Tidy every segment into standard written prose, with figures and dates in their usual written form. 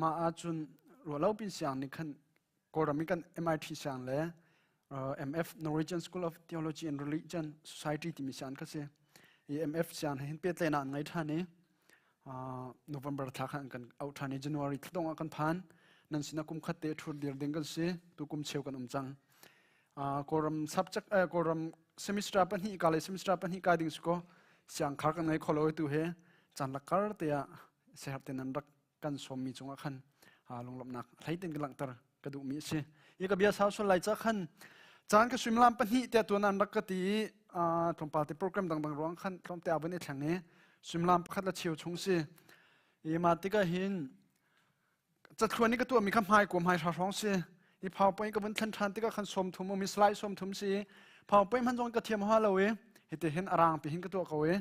Mah ahcun ruahlo pin siang nih khan Kawlram i kan MIT siang le MF Norwegian School of Theology and Religion Society timi siang kha si. I MF siang hin pehtlaihnak an ngei ṭhan i November thla khan kan auh ṭhan i January thla dongh ah kan phan. Nan sinah kum khat te ṭhur dir ding kan si. Tu kum cheu kan um cang. Kawlram subject Kawlram semester pahnih ka le semester pahnih kai ding si ko siang khar kan ngei kho lo tu he caan lakar te ah seher te nan rak kan sawmmi cungah khan lunglawmhnak hleitin ka langhter ka duhmi a si. I ka bia sau sual lai ca khan caan ka suimilam pahnih te tuan an rak ka ti i tlawmpal te program dangdang ruang khan tlawmte a vun i thleng i suimilam pakhat la cheu chung si. I ma tikah hin cathluan i ka tuahmi kha hmai kuam hmai hra hrawng si. I PowerPoint ka vun thlen ṭhan tikah khan 30 um i slide 30 si. PowerPoint hman zong ka thiam hoa lo i hiti hin arang pi hin ka tuah ko i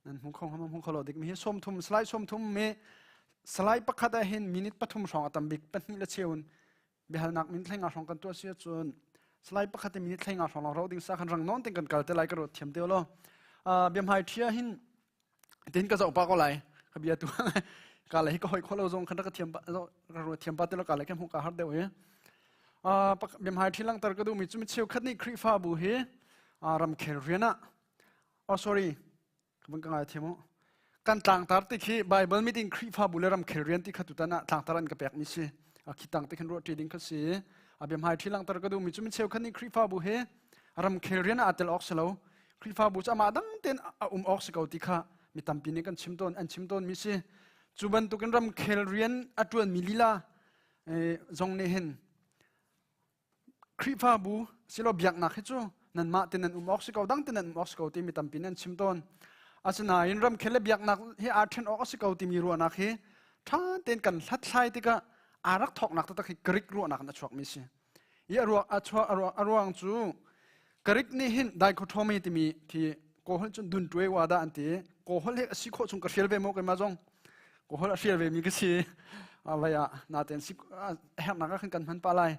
nan hmu kho hmu kho lo dik mi hi 30 slide 30 mi slide pakhat ah hin minute 3 hrawng a tam bik pahnih le cheun biahalnak min thlenga hrawng kan tuah si ahcun slide pakhat in minute thlenga hrawng lawng ro ding sa khan rang non ting kan kal te lai ka ruat thiam te lo biamhai thia hin tin ka zoh pa ko lai ka bia tu ka le hi ka hoi kholo zong khan ka thiam pa ka ruat thiam pa te lo ka le ka hmu ka har deuh hi biamhai thi langtar ka du mi chu mi cheu khat nih Khrihfabu hi ramkhel rian ah Oh sorry, ka vun ka ngai thiam u. Kan tlangtar ti khi Bible meeting Khrihfabu le ramkhel rian ti kha tutan ah tlangtar an ka pek mi si. A khitang ti khan ruah ṭi ding kha si. A biamhai ṭhi langtar ka duh mi cu mi cheukhat nih Khrihfabu he ramkhel rian ah aa tel awk si lo. Khrihfabu cu amah dang tein a um awk si ko ti kha mi tampi nih kan chim tawn an chim tawn mi si. Cu bantukin ramkhel rian a ṭuan mi lila zong nih hin Khrihfabu silo biaknak hi cu nanmah te nan um awk si ko dang te nan um awk si ko timi tampi nan chim tawn. Asinain ramkhel le biaknak hi aa ṭhen awk a si ko timi ruahnak hi ṭha tein kan hlathlai tikah aa rak thawknak taktak hi Greek ruahnak in a chuakmi si. I a ruang a chuah a ruang cu Greek nih hin dichotomy timi khi Kawlholh cun dun ṭuai wa dah an ti. Kawlholh hi a si khawh chung ka hrial ve maw keimah zong. Kawlholh a hrial ve mi ka si. Vei ah natein si hernak ah khan kan hman pa lai.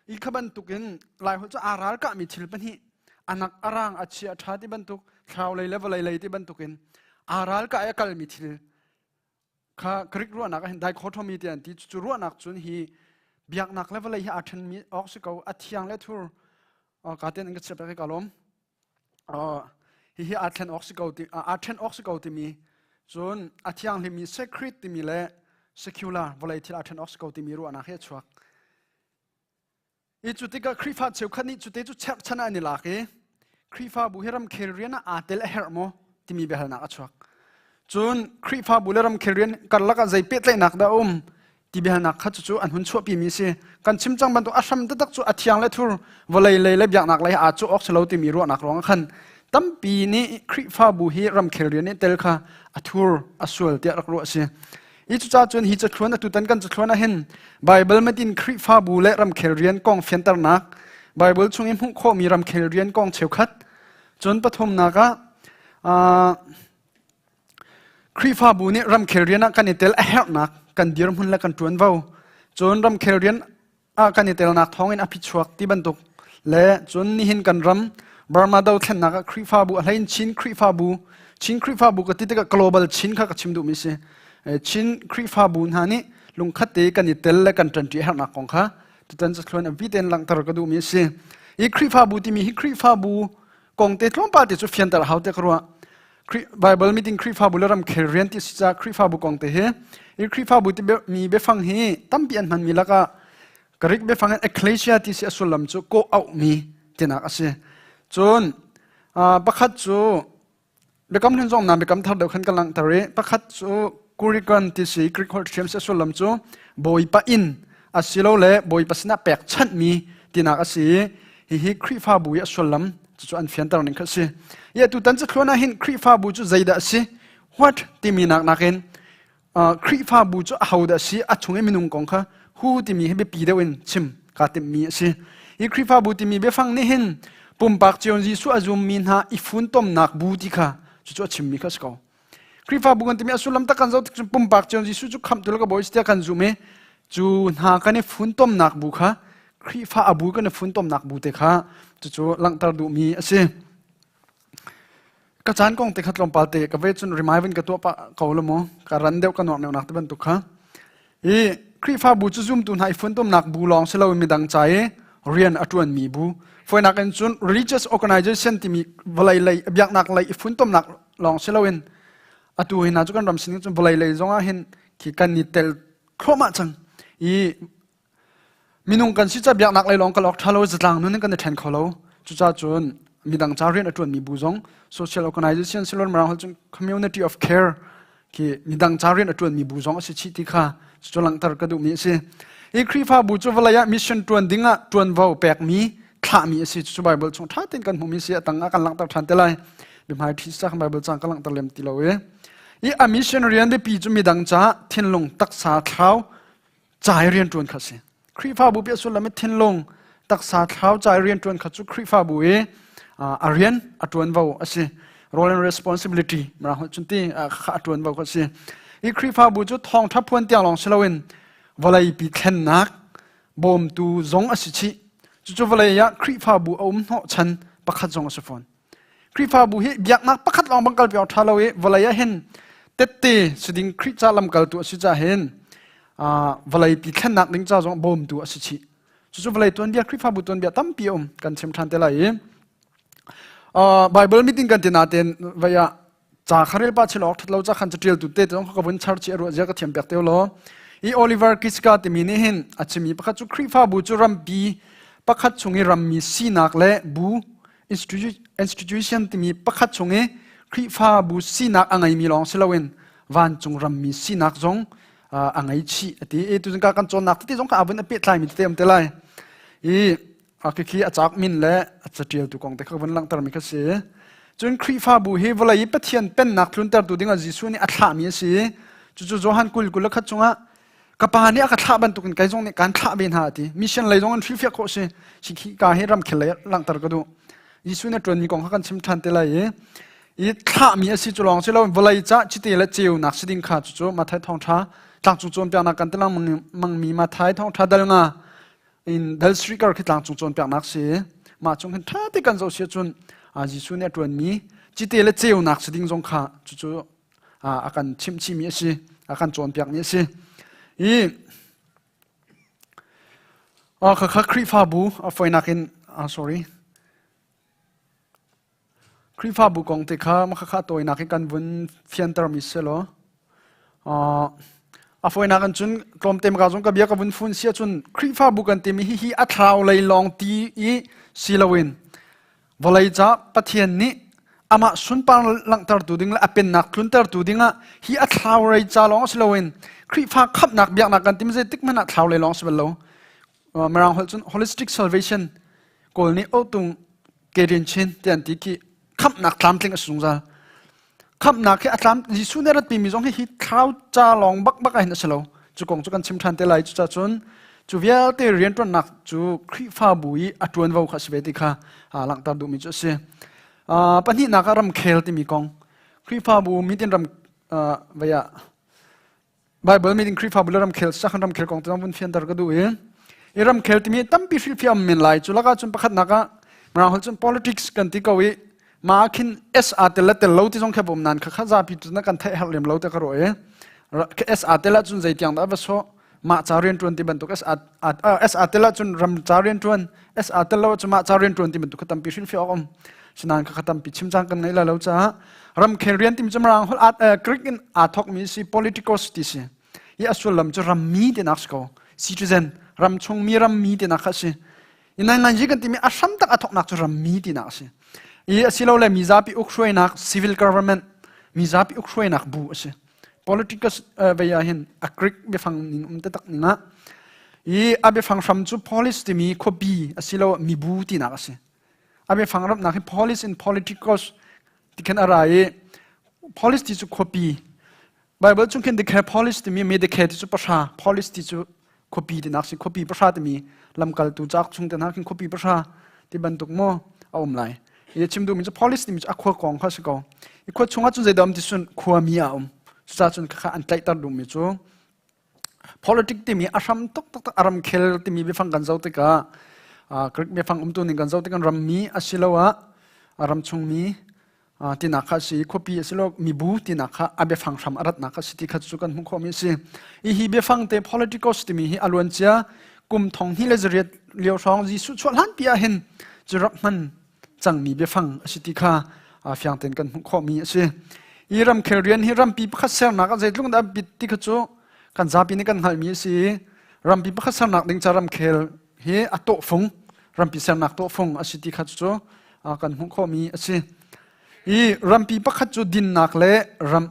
I kha bantukin Laiholh cu aa ralkahmi thil pahnih anak arang a chia a ṭha ti bantuk thlarau lei le vawlei lei ti bantukin aa ralkah i a kalmi thil kha Greek ruahnak ah hin dichotomy ti an ti cu ruahnak cun hi biaknak le vawlei hi aa ṭhenmi awk si ko a thiang le thur ka ten an ka chiat ka lawm hihi aa thlen awk si ko ti aa ṭhen awk si ko timi cun a thianghlimi sacred timi le secular vawlei thil aa ṭhen awk si ko timi ruahnak hi a chuak i cu tikah Khrihfa cheukhat nih cute cu cherhchan ah an i lak i Khrihfabu hi ramkhel rian ah aa tel a herh maw timi biahalnak a chuak cun Khrihfabu le ramkhel rian karlak ah zei pehtlaihnak dah a um ti biahalnak kha cucu an hun chuahpimi a si. Kan chim cang bantuk a hram taktak cu a thiang le thur vawlei lei le biaknak lei aa cu awk si lo timi ruahnak ruangah khan tampi nih Khrihfabu hi ramkhel rian i tel kha a thur a sual tiah rak ruah a si. Hi cucaah cun hi cathluan atutan kan cathluan ah hin Bible matin Khrihfabu le ramkhel rian kong fianternak Bible chung i hmuh khawhmi ramkhel rian kong cheukhat cun pathumnak ah Khrihfabu nih ramkhel rian ah kan i tel a herhnak kan dirhmun le kan ṭuanvo cun ramkhel rian ah kan i telnak thawngin a phichuak ti bantuk le cun nihin kan ram Burma dothlennak ah Khrihfabu a hlein Chin Khrihfabu Chin Khrihfabu ka ti tikah global Chin kha ka chim duhmi si Chin Khrihfabu hna nih lungkhat te kan i tel le kan ṭanṭi a herhnak kong kha tutan cathluan a tein langhter ka duhmi a si. Hi Khrihfabu timi hi Khrihfabu kong te tlawmpal te cu fianter hau te ka ruah. Bible meeting Khrihfabu le ramkhel rian ti si caah Khrihfabu kong te hi i Khrihfabu ti mi biafang hi tampi an hmanmi lakah Greek biafang in ecclesia ti si a sullam cu kawh auhmi tinak a si. Cun pakhat cu biakam hlun zong na biakam thar deuh khan ka langhter i pakhat cu Kurikan ti si Greek holh thiam si a sullam cu Bawipa inn asilole Bawipa sinah pekchanhmi tinak a si i hihi Khrihfabu i a sullam cucu an fianter ning kha a si. I atutan cathluan ah hin Khrihfabu cu zeidah a si? What timi nak nakin Khrihfabu cu ahodah a si? A chung i minung kong kha hu timi hi biapi deuh in chim kaa timhmi a si. Hi Khrihfabu timi biafang nih hin pumpak cio Jesuh a zummi hna i funtomnak bu ti kha cucu a chimmi kha a si ko. Khrihfabu kan timi a sullam tak kan zoh tik cun pumpak cio Jesuh cu khamhtu le ka bawi tiah kan zum i cu hna kan i funtomnak bu kha Khrihfa a bu kan i funtomnak bu te kha cucu langhter duhmi a si. Ka caan kong te kha tlawmpal te ka ve cun remind ka tuah pah ko la mu ka ran deuh ka nuar deuh nak te bantuk kha. I Khrihfabu cu zumtu hna i funtomnak bu lawng si loin midang ca i rian a ṭuanmi bu. Fawinak in cun religious organization timi vawlei lei biaknak lei i funtomnak lawng si loin atu hi hna cu kan ram sining cun vawlei lei zongah hin khi kan i tel thluahmah cang. I Minung kan si ca biaknak lei lawng kal awk ṭha lo zatlang nun in kan i ṭhen kho lo. Cucaah cun midang ca rian a ṭuanmi bu zong social organization silon mirang holh cun community of care khi midang ca rian a ṭuanmi bu zong a si chih ti kha cucu langhter ka duhmi a si. Hi Khrihfabu cu vawlei ah mission ṭuan ding ah ṭuanvo pekmi thlahmi a si. Cucu Bible chung ṭha tein kan hmuhmi si a tang ah kan langhter ṭhan te lai. Biahmai ṭhi sa kan Bible cang ka langhter lem ti lo i. I a mission rian biapi cu midang caah thinlung taksa thlau ca i rianṭuan kha a si. Khrihfabu pi a sullam i thinlung taksa thlau ca i rianṭuan kha cu Khrihfabu i a rian a ṭuanvo a si. Role and responsibility mirang holh cun ti kha a ṭuanvo kha a si. I Khrihfabu cu thawngṭha phuan tiang lawng si loin vawleipi thlennak bawmtu zong a si chih. Cucu vawlei ah Khrihfabu a um hnawhchan pakhat zong a si fawn. Khrihfabu hi biaknak pakhat lawng bang kalpi awk ṭha lo i vawlei ah hin tette si ding Khrih ca lamkaltu a si ca hin vawlei pi thlennak ding ca zong bawmtu a si chih. Cucu vawlei tuanbia Khrihfabu tuanbia tampi a um kan chim ṭhan te lai i Bible meeting kan ti nain vei ah ca kha rel pa chil awk ṭhat lo ca khan caṭial tu te zong ka vun char chi a ruah zia ka thiam piak teo law i Oliver Kiska timi nih hin a chimi pakhat cu Khrihfabu cu rampi pakhat chung i rammi sinak le bu institution timi pakhat chung i Khrihfabu sinak a ngeimi lawng si loin vancung rammi sinak zong a ngei chih a ti. I tuzing ka kan cawnnak tete zong kha a vun a pehtlaimi tete um te lai. I khikhi a cauk min le a catialtu kong te kha vun langhtermi kha si. Cun Khrihfabu hi vawlei i Pathian pennak tluntertu dingah Jesuh nih a thlahmi a si. Cucu Johan 20 21 chungah ka pa nih a ka thlah bantukin kei zong nih kaan thlah ve hna a ti mission lei zong an hrilhfiah khawh si si khi ka hi ramkhel lei langhter ka duh Jesuh nih ṭuanmi kong kha kan chim ṭhan te lai i i thlahmi a si cu lawng si lo vawlei ca cite le ceunak si ding kha cucu Matthai thawngṭha tlangcung cawnpiaknak kan ti lengmangmi Matthai thawngṭha dal nga in dal sri kar khi tlangcung cawnpiaknak si mah chung hin ṭha te kan zoh si ahcun Jesuh nih a ṭuanmi cite le ceunak si ding zong kha cucu a kan chimhchihmi a si a kan cawnpiakmi a si i khakha Khrihfabu a foinak in sorry Khrihfabu kong te kha makhakha tawinak in kan vun fiantermi si law a foinak in cun tlawmte maka zong ka bia ka vun fun si ahcun Khrihfabu kan timi hi hi a thlau lei lawng ti i si loin Vawlei ca Pathian nih amah sunpar langhtertu ding le a pennak tluntertu dingah hi a thlaurei ca lawng si loin Khrihfa khamhnak biaknak kan tim zeitik hmanh ah thlaurei lawng si bal lo. Mirang holh cun holistic salvation kawl nih otung kerin chin ti an ti khi khamhnak tlamtling a si zungzal. Khamhnak hi a tlam Jesuh nih rat mi zong hi hi thlarau ca lawng bak bak ah hin a si lo. Cu kong cu kan chim ṭhan te lai. Cucacun cu vialte rianṭuannak cu Khrihfabu i a ṭuanvo kha a si ve ti kha langhter duhmi cu a si. Pahnihnak ah ramkhel timi kong. Khrihfabu mitin ram vei ah Bible meeting Khrihfabu le ramkhel sakhan ramkhel kong te vun fianter ka duh i i ramkhel timi tampi hrilhfiah um men lai cu lakah cun pakhatnak ah mirang holh cun politics kan ti ko i ma khin SA tel le tel lo ti zong kha bom nan kha kha zapi tu na kan theih herh lem lo te ka ro i SA tel ah cun zei tiang dah va so mah ca rian tuan ti bantuk SA SA tel ah cun ram ca rian tuan SA tel lo cu mah ca rian tuan ti bantuk kha tampi hrilhfiah awk um sinain kha tampi chim cang kan ngei lai lo caah ramkhel rian timi cu mirang holh Greek in aa thawkmi si politikos ti si hi a sullam cu rammi tinak si ko citizen ram chungmi rammi tinak kha si i nai kan timi a hram tak a thawknak cu rammi tinak a si i asilole mizapi ukhruainak civil government mizapi ukhruainak bu a si politikos vei ah hin a Greek biafang ning um taktak ning ah i a biafang hram cu polis timi khuapi asilo mibu tinak a si A biafang ramnak hi police in politicos ti khan a ra i police ti cu khuapi Bible chung khin the police timi Medicare ti cu pahra police ti cu khuapi tinak si khuapi pahra timi lamkaltu cauk chung te hna khin khuapi pahra ti bantuk maw a um lai i chim duhmi cu police timi cu a khua kong kha si ko i khua chungah cun zeidah um ti cun khuami a um cucaah cun khakha an tlaihter duhmi cu Politic timi a hram tuk taktak a ramkhel timi biafang kan zoh tikah Greek biafang umtu ning kan zoh tikah rammi asiloah ramchungmi Tinak kha si khuapi a si lo mibu tinak kha a biafang hram a ratnak kha si ti kha cu kan hmuh khawhmi a si. I hi biafang te politikos timi hi a luancia kum thong hnih le zariat lio hrawng Jesuh chuah hlan pi ah hin cu rak hman cangmi biafang a si ti kha fiang tein kan hmuh khawhmi a si. Hi ramkhel rian hi rampi pakhat sernak ah zeitluk dah bit ti kha cu kan zapi nih kan hngalhmi a si. Rampi pakhat sernak ding ca ramkhel hi a tawhfung rampi sernak tawhfung a si ti kha cu kan hmuh khawhmi a si. Hi rampi pakhat cu dinnak le ram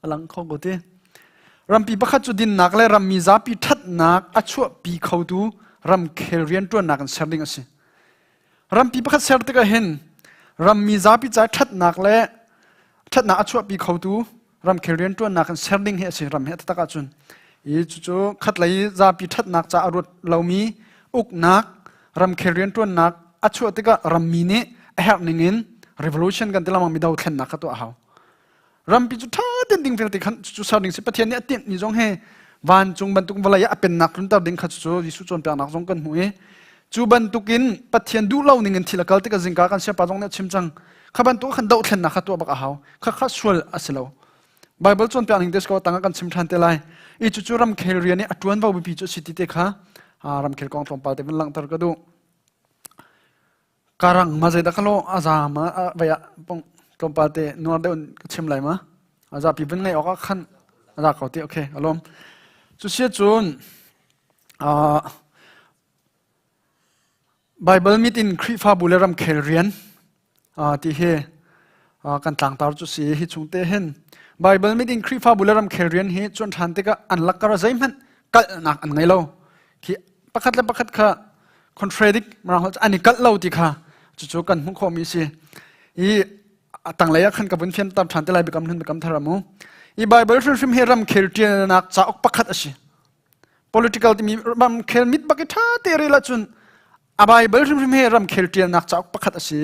a lang kho ko ti. Rampi pakhat cu dinnak le rammi zapi ṭhatnak a chuahpi khotu ramkhel rianṭuannak in ser ding a si. Rampi pakhat ser tikah hin rammi zapi ca ṭhatnak le ṭhatnak a chuahpi khotu ramkhel rianṭuannak in ser ding hi a si ram hi a taktak ahcun. I cucu khatlei zapi ṭhatnak ca a ruat lomi uknak ramkhel rianṭuannak a chuah tikah rammi nih a herh ning in revolution kan ti lengmang mi dothlennak kha tuah a hau. Rampi cu ṭha tein dingfel te khan cu ser ding si Pathian nih a timhmi zong hi vancung bantuk vawlei ah a pennak tlunter ding kha cu Jesuh cawnpiaknak zong kan hmuh i cu bantukin Pathian duh lo ning in thil a kal tikah zingka kan siapa zong nih a chim cang kha bantuk khan dohthlennak kha tuah bak a hau kha kha sual a si lo Bible cawnpiak ning te ko tangah kan chim ṭhan te lai i cucu ramkhel rian i a ṭuanvo biapi cu a si ti te kha ramkhel kong tlawmpal te vun langhter ka duh Karang ma zeidah ka lawh a za ma vai ah pong tlawmpal te nuar deuh in ka chim lai ma a zapi vun ngaih awk ah khan a za ko ti okay alawm cu sia cun Bible mit in Khrihfabu le ramkhel rian ti hi kan tlangtar cu si hi chung te hin Bible mit in Khrihfabu le ramkhel rian hi cuan ṭhan tikah an lakar zeihmanh kalhnak an ngei lo khi pakhat le pakhat kha contradict mirang holh an i kalh lo ti kha cucu kan hmuh khawhmi si i a tanglei ah khan ka vun fianter ṭhan te lai biakam hlun biakam thar amu i Bible hrimhrim hi ramkhel ṭialnak cauk pakhat a si political timi ramkhel mit bak i ṭha te rel ahcun a Bible hrimhrim hi ramkhel ṭialnak cauk pakhat a si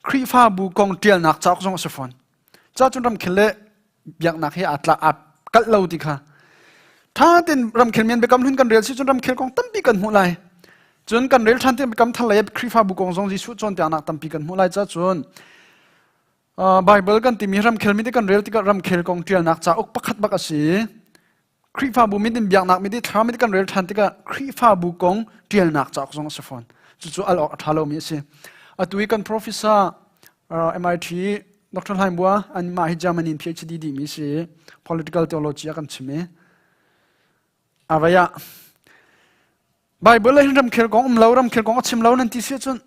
Khrihfabu kong ṭialnak cauk zong a si fawn ca cun ramkhel le biaknak hi aa tla aa kalh lo ti kha ṭha tein ramkhel men biakam hlun kan rel si cun ramkhel kong tampi kan hmuh lai cun kan rel ṭhan tein biakam thar lei Khrihfabu kong zong Jesuh cawnpiaknak tampi kan hmuh lai ca cun Bible kan timi ramkhel mi te kan rel tikah ramkhel kong ṭialnak cauk pakhat bak a si Khrihfabu mit in biaknak mit i thlarau mit kan rel ṭhan tikah Khrihfabu kong ṭialnak cauk zong a si fawn. Cucu al awk a ṭha lomi a si. Atu i kan professor MIT Dr. Hlaing Bua anmah hi Germany in PhD dihmi si political theology a kan chim i avai ah Bible ah hin ramkhel kong um lo ramkhel kong a chim lo nan ti si ahcun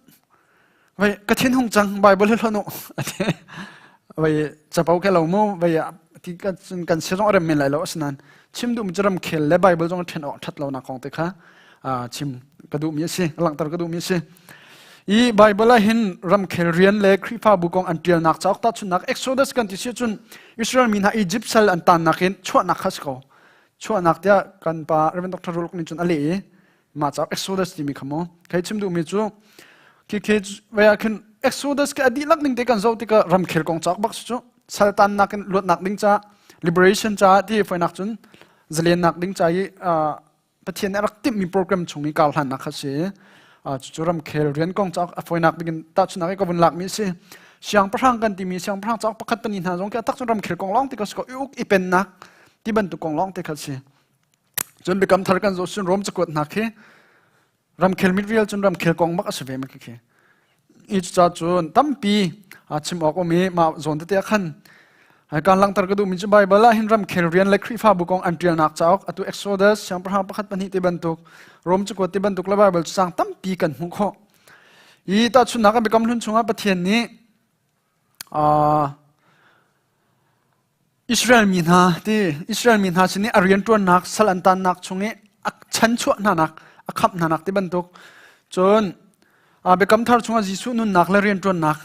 vai ka thin hung cang Bible hi hlonh u vai capo ke lo mu vai ti kan kan si zong a rem men lai lo asinain chim duhmi cu ramkhel le Bible zong ṭhen awk ṭhat lo nak kong te kha chim ka duhmi a si langhter ka duhmi a si i Bible ah hin ramkhel rian le Khrihfabu kong an ṭialnak cauk tahchunhnak Exodus kan ti si ahcun Israel mi hna Egypt sal an tannak in chuahnak kha si ko Chuahnak tiah kan pa Reverend Dr. Ruluk nih cun a leh i mah cauk Exodus timi kha mu khei chim duhmi cu khi khi vai ah khin Exodus ke a dihlak ning te kan zoh tikah ramkhel kong cauk bak cu saltannak in luatnak ding ca liberation ca ti foinak cun zalennak ding ca i Pathian nih a rak timhmi program chung i kar hlannak kha si cucu ramkhel rian kong cauk a foinak ding in tahchunhnak i ka vun lakmi a si siangpahrang kan timi siangpahrang cauk pakhat pahnih hna zong khi a tak cun ramkhel kong lawng te ka si ko i uk i pennak ti bantuk kong lawng te kha si cun biakam thar kan zoh cun Rom cakuat hna khi ramkhel mit rial cun ramkhel kong bak a si ve ma khi i cuca cun tampi chim awk um i mah zawn tete ah khan kan langhter ka duhmi cu Bible ah hin ramkhel rian le Khrihfabu kong an ṭialnak cauk atu Exodus siangpahrang pakhat pahnih ti bantuk Rom cakuat ti bantuk le Bible cu sang tampi kan hmuh khawh i tahchunhnak ah Biakam Hlun chungah Pathian nih Israel mi hna ti Israel mi hna sin i a rianṭuannak sal an tannak chung i a chanchuah hnanak a khamh hnanak ti bantuk cun Biakam Thar chungah Jesuh nunnak le rianṭuannak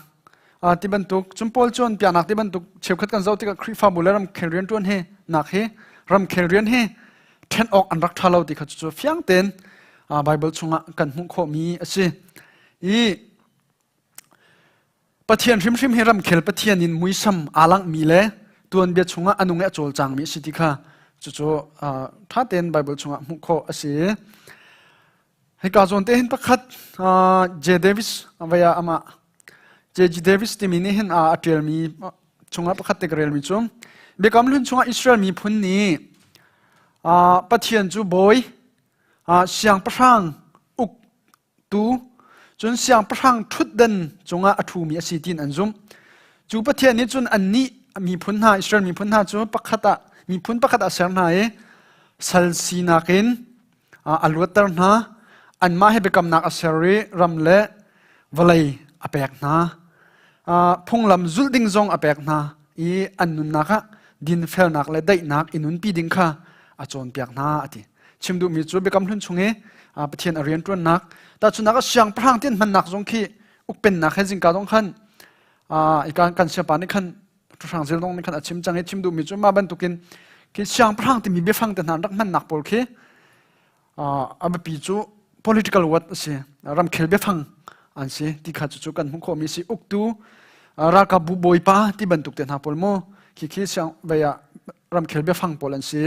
ti bantuk cun Paul cawnpiaknak ti bantuk cheukhat kan zoh tikah Khrihfabu le ramkhel rianṭuan hi nak hi ramkhel rian hi ṭhen awk an rak ṭha lo ti kha cu fiang tein Bible chungah kan hmuh khawhmi a si. I Pathian hrimhrim hi ramkhel Pathian in muisam aa langhmi le tuanbia chungah a nung i a cawlcangmi a si ti kha cucu ṭha tein Bible chungah hmuh khawh a si. Hika zawn te hin pakhat J. Davis vei ah amah. J.G. Davis timi nih hin a ṭialmi chungah pakhat te ka relmi cu Biakam Hlun chungah Israel miphun nih Pathian cu bawi siangpahrang uktu cun siangpahrang ṭhutdan cungah a ṭhumi a si tiin an zumh. Cu Pathian nih cun annih miphun hna Israel miphun hna cu pakhat ah miphun pakhat ah ser hna i sal sinak in a luatter hna. Anmah he biakamnak a ser i ram le vawlei a pek hna. Phunglam zulh ding zong a pek hna i an nunnak ah dinfelnak le daihnak i nunpi ding kha a cawnpiak hna a ti. Chim duhmi cu Biakam Hlun chung i Pathian a rianṭuannak tahchunhnak ah siangpahrang ti an hmannak zong khi ukpennak he zingka zong khan kan siangpa nih khan Hrang Zel Dong nih khan a chim cang i chim duhmi cu mah bantukin khi siangpahrang timi biafang te hna rak hmannak pawl khi a biapi cu political word a si ramkhel biafang an si ti kha cucu kan hmuh khawhmi si uktu ralkapbu bawipa ti bantuk te hna pawl mu khi khi siang vei ah ramkhel biafang pawl an si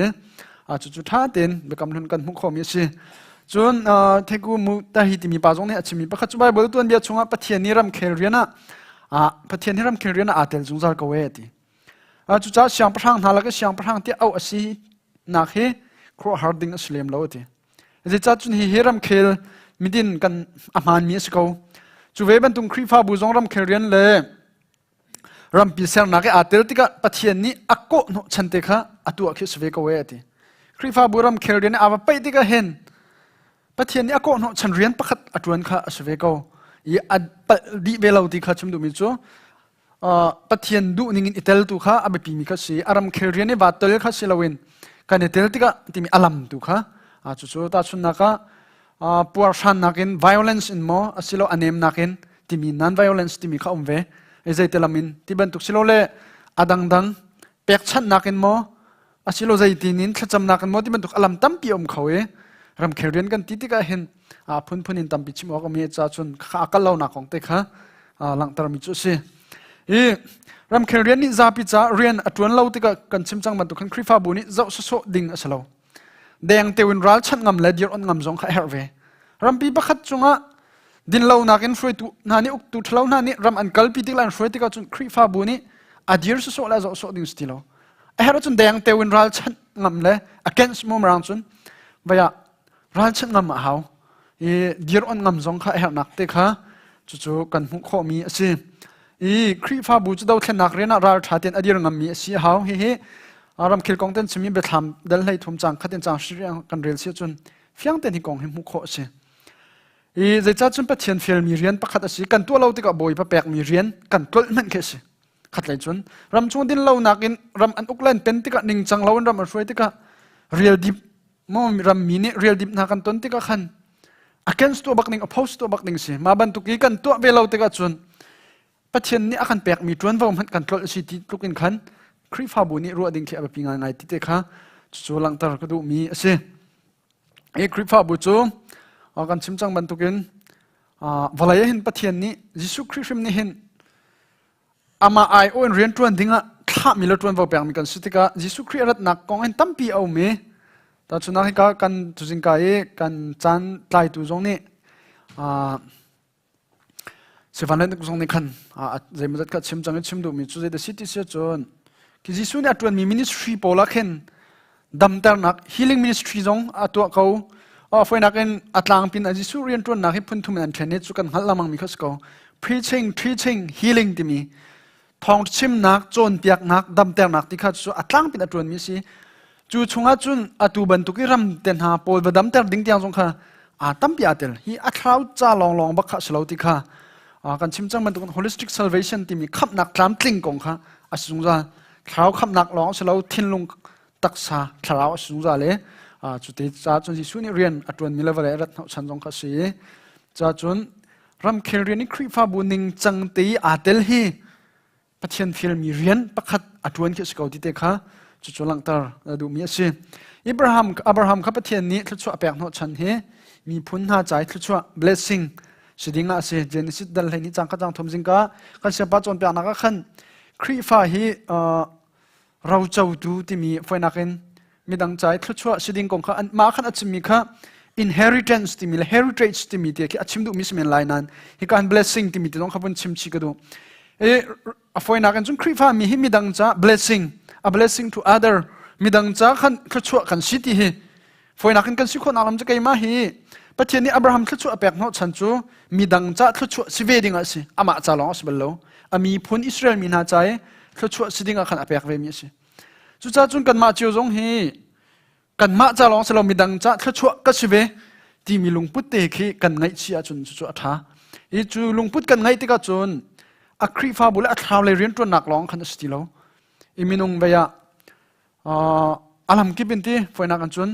cucu ṭha tein biakam hlun kan hmuh khawhmi a si cun Theku Mutahi timi pa zong nih a chimmi pakhat cu Bible tuanbia chungah Pathian nih ramkhel rian ah Pathian hi ramkhel rian ah aa tel zungzal ko e ti cucaah siangpahrang hna lak i siangpahrang tiah auh a si nak hi khuaruahhar ding a si lem lo ti zeicah cun hi hi ramkhel midin kan a hmaanmi a si ko cu ve bantuk Khrihfabu zong ramkhel rian le Rampi sernak i aa tel tikah Pathian nih a kawhhnawh chan te kha a tuah khi si ve ko e a ti. Khrihfabu ramkhel rian i aa va paih tikah hin Pathian nih a kawhhnawh chan rian pakhat a ṭuan kha a si ve ko. I a palh dih ve lo ti kha chim duhmi cu Pathian duh ning in i tel tu kha a biapimi kha si. A ramkhel rian i vaa tel kha si loin kan i tel tikah timi a lam tu kha cucu tahchunhnak ah puarhrannak in violence in maw asilo a nemnak in timi non-violence timi kha um ve zeiti lam in ti bantuk silole a dangdang pekchanhnak in maw asilo zeitin in thlacamnak in maw ti bantuk alam tampi um kho i ramkhel rian kan ti tikah hin a phunphun in tampi chim awk ami ca cun kha a kal lonak kong te kha langhter mi cu a si i ramkhel rian nih zapi ca rian a tuan lo tikah kan chim cang bantuk khan Khrihfabu nih zoh sawsawh ding a si lo deng tewin ralchanh ngam le dir on ngam zong kha a herh ve rampi pakhat cungah dinlonak in hruaitu hna nih uktu ṭhalo hna nih ram an kalpi tik le an hruai tikah cun Khrihfabu nih a dir sawsawh le a zoh sawh ding si ti lo a herh ahcun deng tewin ralchanh ngam le against mu marang cun vaya ralchanh ngam a hau i dir on ngam zong kha a herhnak te kha cucu kan hmuh khawhmi a si i Khrihfabu cu dothlennak rian ah ral ṭha tein a dir ngammi a si a hau hihi ramkhel kong ten chimi biathlam dal hlei thum cang khatin cang hri kan rel si ahcun fiang ten hi kong hi hmuh khawh a si i zeicah cun Pathian fialmi rian pakhat a si kan tuah lo tikah Bawipa pekmi rian kan tlolh hmanh khi a si khatlei cun ram chung din lo nakin ram an uk len pen tikah ningcang lo in ram an hruai tikah rial dip maw rammi nih rial dip hna kan ton tikah khan against tuah bak ning oppose tuah bak ding si mah bantuk i kan tuah ve lo tikah cun Pathian nih a kan pekmi ṭuanvo hmanh kan tlolh si ti tluk in khan Khrihfabu nih ruah ding khi a biapi ngaingai ti te kha cucu langhter ka duhmi a si. Hi Khrihfabu cu kan chim cang bantukin vawlei ah hin Pathian nih Jesuh Khrih hrim nih hin amah aiawh in rian ṭuan dingah thlahmi le ṭuanvo pekmi kan si tikah Jesuh Khrih a ratnak kong hin tampi a um i tahchunhnak hika kan tuzingka i kan caan tlaitu zong nih Sivan le zong nih khan zeimawzat kha chim cang i chim duhmi cu zeidah si ti si ahcun khi Jesuh nih a ṭuanmi ministry pawl ah khin damternak healing ministry zong a tuah ko. Fawinak in a tlangpin a Jesuh rianṭuannak hi phun thum in an ṭhen i cu kan hngalh lengmang mi kha si ko. Preaching, teaching, healing timi thawngchimnak, cawnpiaknak, damternak ti kha cu a tlangpin a ṭuanmi a si. Cu chungah cun atu bantuk i ram te hna pawl va damter ding tiang zong kha a tampi aa tel. Hi a thlarau ca lawnglawng bak kha a si lo ti kha kan chim cang bantukin holistic salvation timi khamhnak tlamtling kong kha a si zungzal. Thlarau khamhnak lawng a si lo, thinlung taksa thlarau a si zungzal i cu te ca cun Jesuh nih rian a ṭuanmi le vawlei a rat hnawhchan zong kha a si i ca cun ramkhel rian i Khrihfabu ningcang te i aa tel hi Pathian fialmi rian pakhat a ṭuan khi a si ko ti te kha cucu langhter na duhmi a si. Abraham, Abraham kha Pathian nih thluachuah a pek hnawhchan hi miphun hna ca i thluachuah blessing si ding ah a si. Genesis dal hlei ni cang kha cang thum zingka kan siangpa cawnpiaknak ah khan Khrihfa hi rocotu timi foinak in midang ca i thluachuah si ding kong kha mah khan a chimmi kha Inheritance timi le heritage timi te khi a chim duhmi si men lai nain hika han blessing timi te zong kha vun chim chih ka duh. I a fawinak in cun Khrihfa mi hi midang ca blessing, a blessing to other, midang ca khan thluachuah kan si ti hi fawinak in kan si khawhnak lam cu keimah hi Pathian nih Abraham thluachuah a pek hnawh chan cu midang ca thluachuah si ve ding ah a si. Amah ca lawng a si bal lo. A miphun Israel mi hna ca i thluachuah si ding ah khan a pek ve mi a si. Cucaah cun kanmah cio zong hi kanmah ca lawng si lo midang ca thluachuah ka si ve timi lungput te khi kan ngaih chih ahcun cucu a ṭha. I cu lungput kan ngaih tikah cun a Khrihfabu le a thlarau lei rianṭuannak lawng khan a si ti lo. I minung vei ah a lamkip in ti fawinak an cun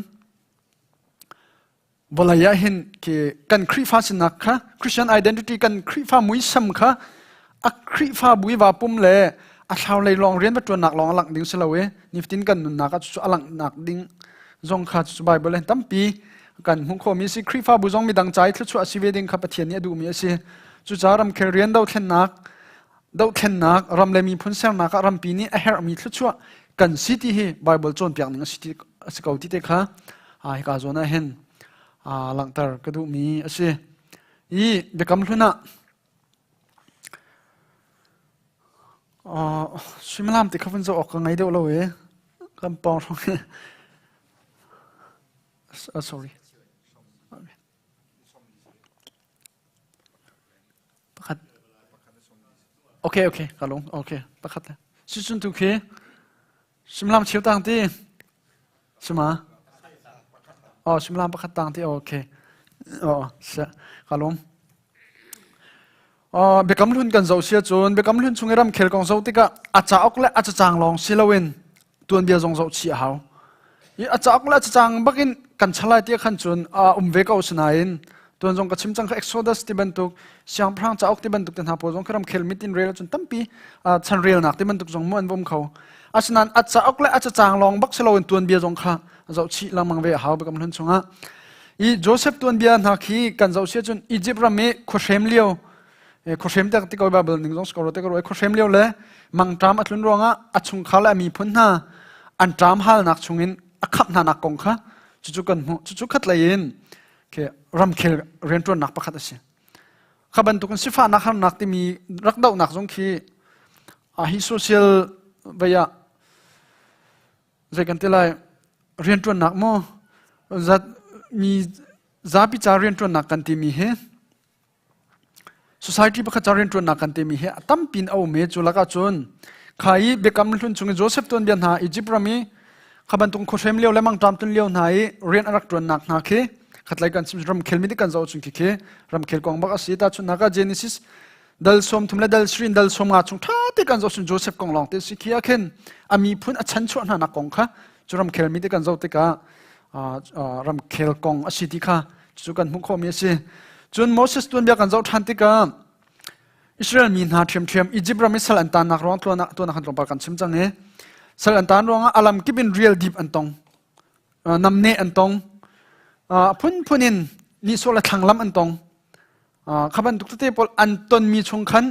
vawlei ah hin khi kan Khrihfa sinak kha Christian identity kan Khrihfa muisam kha a Khrihfabu i vaa pum le a thlau lei lawng rian va ṭuannak lawng a langh ding si lo i nifatin kan nunnak ah cucu a langhnak ding zong kha cucu Bible hin tampi kan hmuh khawhmi a si. Khrihfabu zong midang ca i thluachuah a si ve ding kha Pathian nih a duhmi a si. Cucaah ramkhel rian dothlennak dohthlennak ram le miphun sernak ah rampi nih a herhmi thluachuah kan si ti hi Bible cawnpiak ning a si, a si ko ti te kha hika zawn ah hin langhter ka duhmi a si. I biakam hlun ah suimilam ti kha vun zoh awk ka ngei deuh lo i kan pawng hrawng sorry. Pakhat. Okay, okay, ka lung. Okay, pakhat le. Sicun tu khi simlam cheu tang ti. Sima. Oh, simlam pakhat tang ti. Okay. Oh, sia. Ka lung. Oh, biakam hlun kan zoh sia cun biakam hlun chung i ramkhel kong zoh tikah a cauk le a cacang lawng si loin tuanbia zong zoh chih a hau. I a cauk le a cacang bakin kan chalai ti khan cun a um ve ko sinain tuan zong ka chim cang kha Exodus ti bantuk siangpahrang cauk ti bantuk te hna pawl zong kha ramkhel mit in rel cun tampi chan relnak ti bantuk zong mu an vom kho. Asinain a cauk le a cacang lawng bak si loin tuanbia zong kha zoh chih lengmang ve a hau biakam hlun chungah. I Joseph tuanbia hna khi kan zoh sia cun Egypt ram i khuahrem lio khuahrem te ti ko Bible ning zong skoro te ko khuahrem lio le mangṭam a tlun ruangah a chungkhar le a miphun hna an ṭam halnak chungin a khamh hna nak kong kha cucu kan hmuh cucu khat lei in ke ramkhel rianṭuannak pakhat a si kha bantukin sifahnak harnak timi rak dohnak zong khi a hi social vei ah zei kan ti lai rianṭuannak maw zat mi zapi ca rianṭuannak kan timi hi Society pakhat ca rianṭuannak kan timi hi a tampi in a um i cu lakah cun kha i biakam hlun chung i Joseph tuanbia hna Egypt ram i kha bantuk khuahrem lio le mangṭam tun lio hna i rian a rak ṭuannak hna khi khatlei kan chim ramkhel mi kan zoh chung khi khi ramkhel kong bak a si ta chun hna Genesis dal som thum le dal srin dal som nga chung ṭha te kan zoh chun Joseph kong lawng te si khi ah khin a miphun a chanchuah hna nak kong kha cu ramkhel mi te kan zoh tikah ramkhel kong a si ti kha cu kan hmuh khawhmi a si. Cun Moses tuanbia kan zoh ṭhan tikah Israel mi hna ṭhiamṭhiam Egypt ram i sal an taannak ruang tuan ah khan tlawmpal kan chim cang i sal an taan ruangah alam kip in rial dip an tong namneh an tong a phunphun in nihsawh le thlanglam an tong kha bantuk tete pawl an tonmi chung khan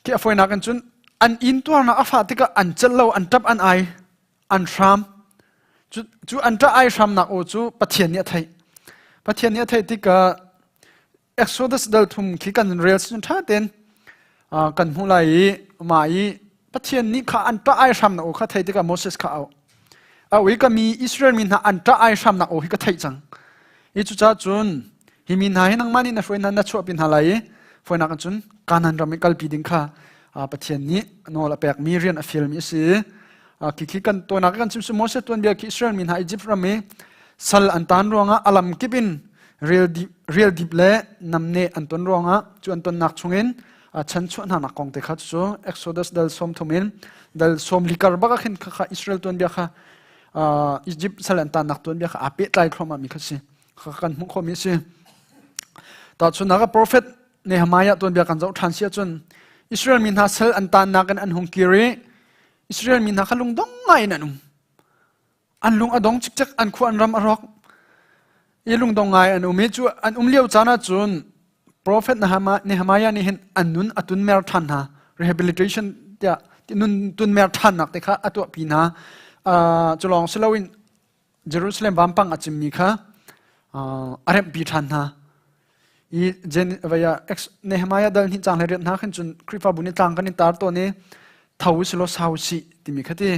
Khi a fawinak in cun an intuarnak a fah tikah an celh lo, an ṭap an ai, an hram. Cu, cu an ṭah ai hramnak aw cu Pathian nih a theih. Pathian nih a theih tikah Exodus dal thum khi kan rel cun ṭha tein kan hmuh lai i mah i Pathian nih kha an ṭah ai hramnak aw kha theih tikah Moses kha a auh. A ui ka mi Israel mi hna an ṭah ai hramnak aw hi ka theih cang. I cucaah cun hi mi hna hi nangmah nih na hruai hna na chuahpi hna lai i fawinak in cun Kanaan ram i kalpi ding kha Pathian nih nawl a pekmi rian a fialmi a si. Khi kan tuanak kan chim Moses tuanbia khi Israel mi hna Egypt ram i sal an tan ruangah a lam kip in rial dip le namne an ton ruangah cu an tonnak chungin chanchuah hna nak kong te kha cu Exodus dal som thum in dal som likar bak ah khin kha Israel tuanbia kha Egypt sal an tannak tuanbia kha aa pehtlai thluahmah mi kha si kha kan hmuh khawhmi a si. Tahchunhnak ah profet Nehemiah tuanbia kan zoh ṭhan si ahcun Israel mi hna sal an tannak in an hung kir i Israel mi hna kha lungdong ngai in an um. An lung a dong cikcek, an khua an ram a rawk. I lungdong ngai an um i cu an um lio caan ahcun Prophet Nehemiah nih hin an nun a tunmer ṭhan hna. Rehabilitation tiah nun tunmer ṭhannak te kha a tuahpi hna. Cu lawng si loin Jerusalem vampang a cimmi kha a remhpi ṭhan hna. I Jen vaya ex Nehemiah dal hnih cang le riat hna khin cun Khrihfabu nih tlang kan in tar tawn i tho u law sau si timi kha ti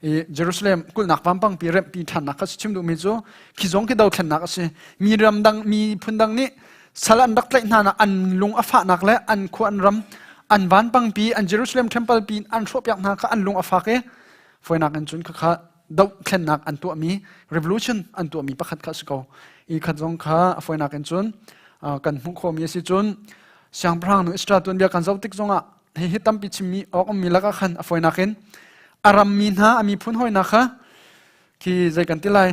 i Jerusalem kulhnak vampang pi remhpi ṭhannak kha chim duhmi cu khi zong khi dothlennak a si. Mi ramdang mi phundang nih sal an rak tlaih hna nak an lung a fahnak le an khua an ram an vanpang pi an Jerusalem temple pi an hrawhpiak hna kha an lung a fak i foinak in cun khakha dohthlennak an tuahmi revolution an tuahmi pakhat kha a si ko. I khat zong kha a fawinak in cun kan hmuh khawhmi a si cun siangpahrang nu Israel tuanbia kan zoh tik zongah hihi tampi chimmi awk ummi lakah khan a fawinak in a rammi hna a miphun hawina kha khi zei kan ti lai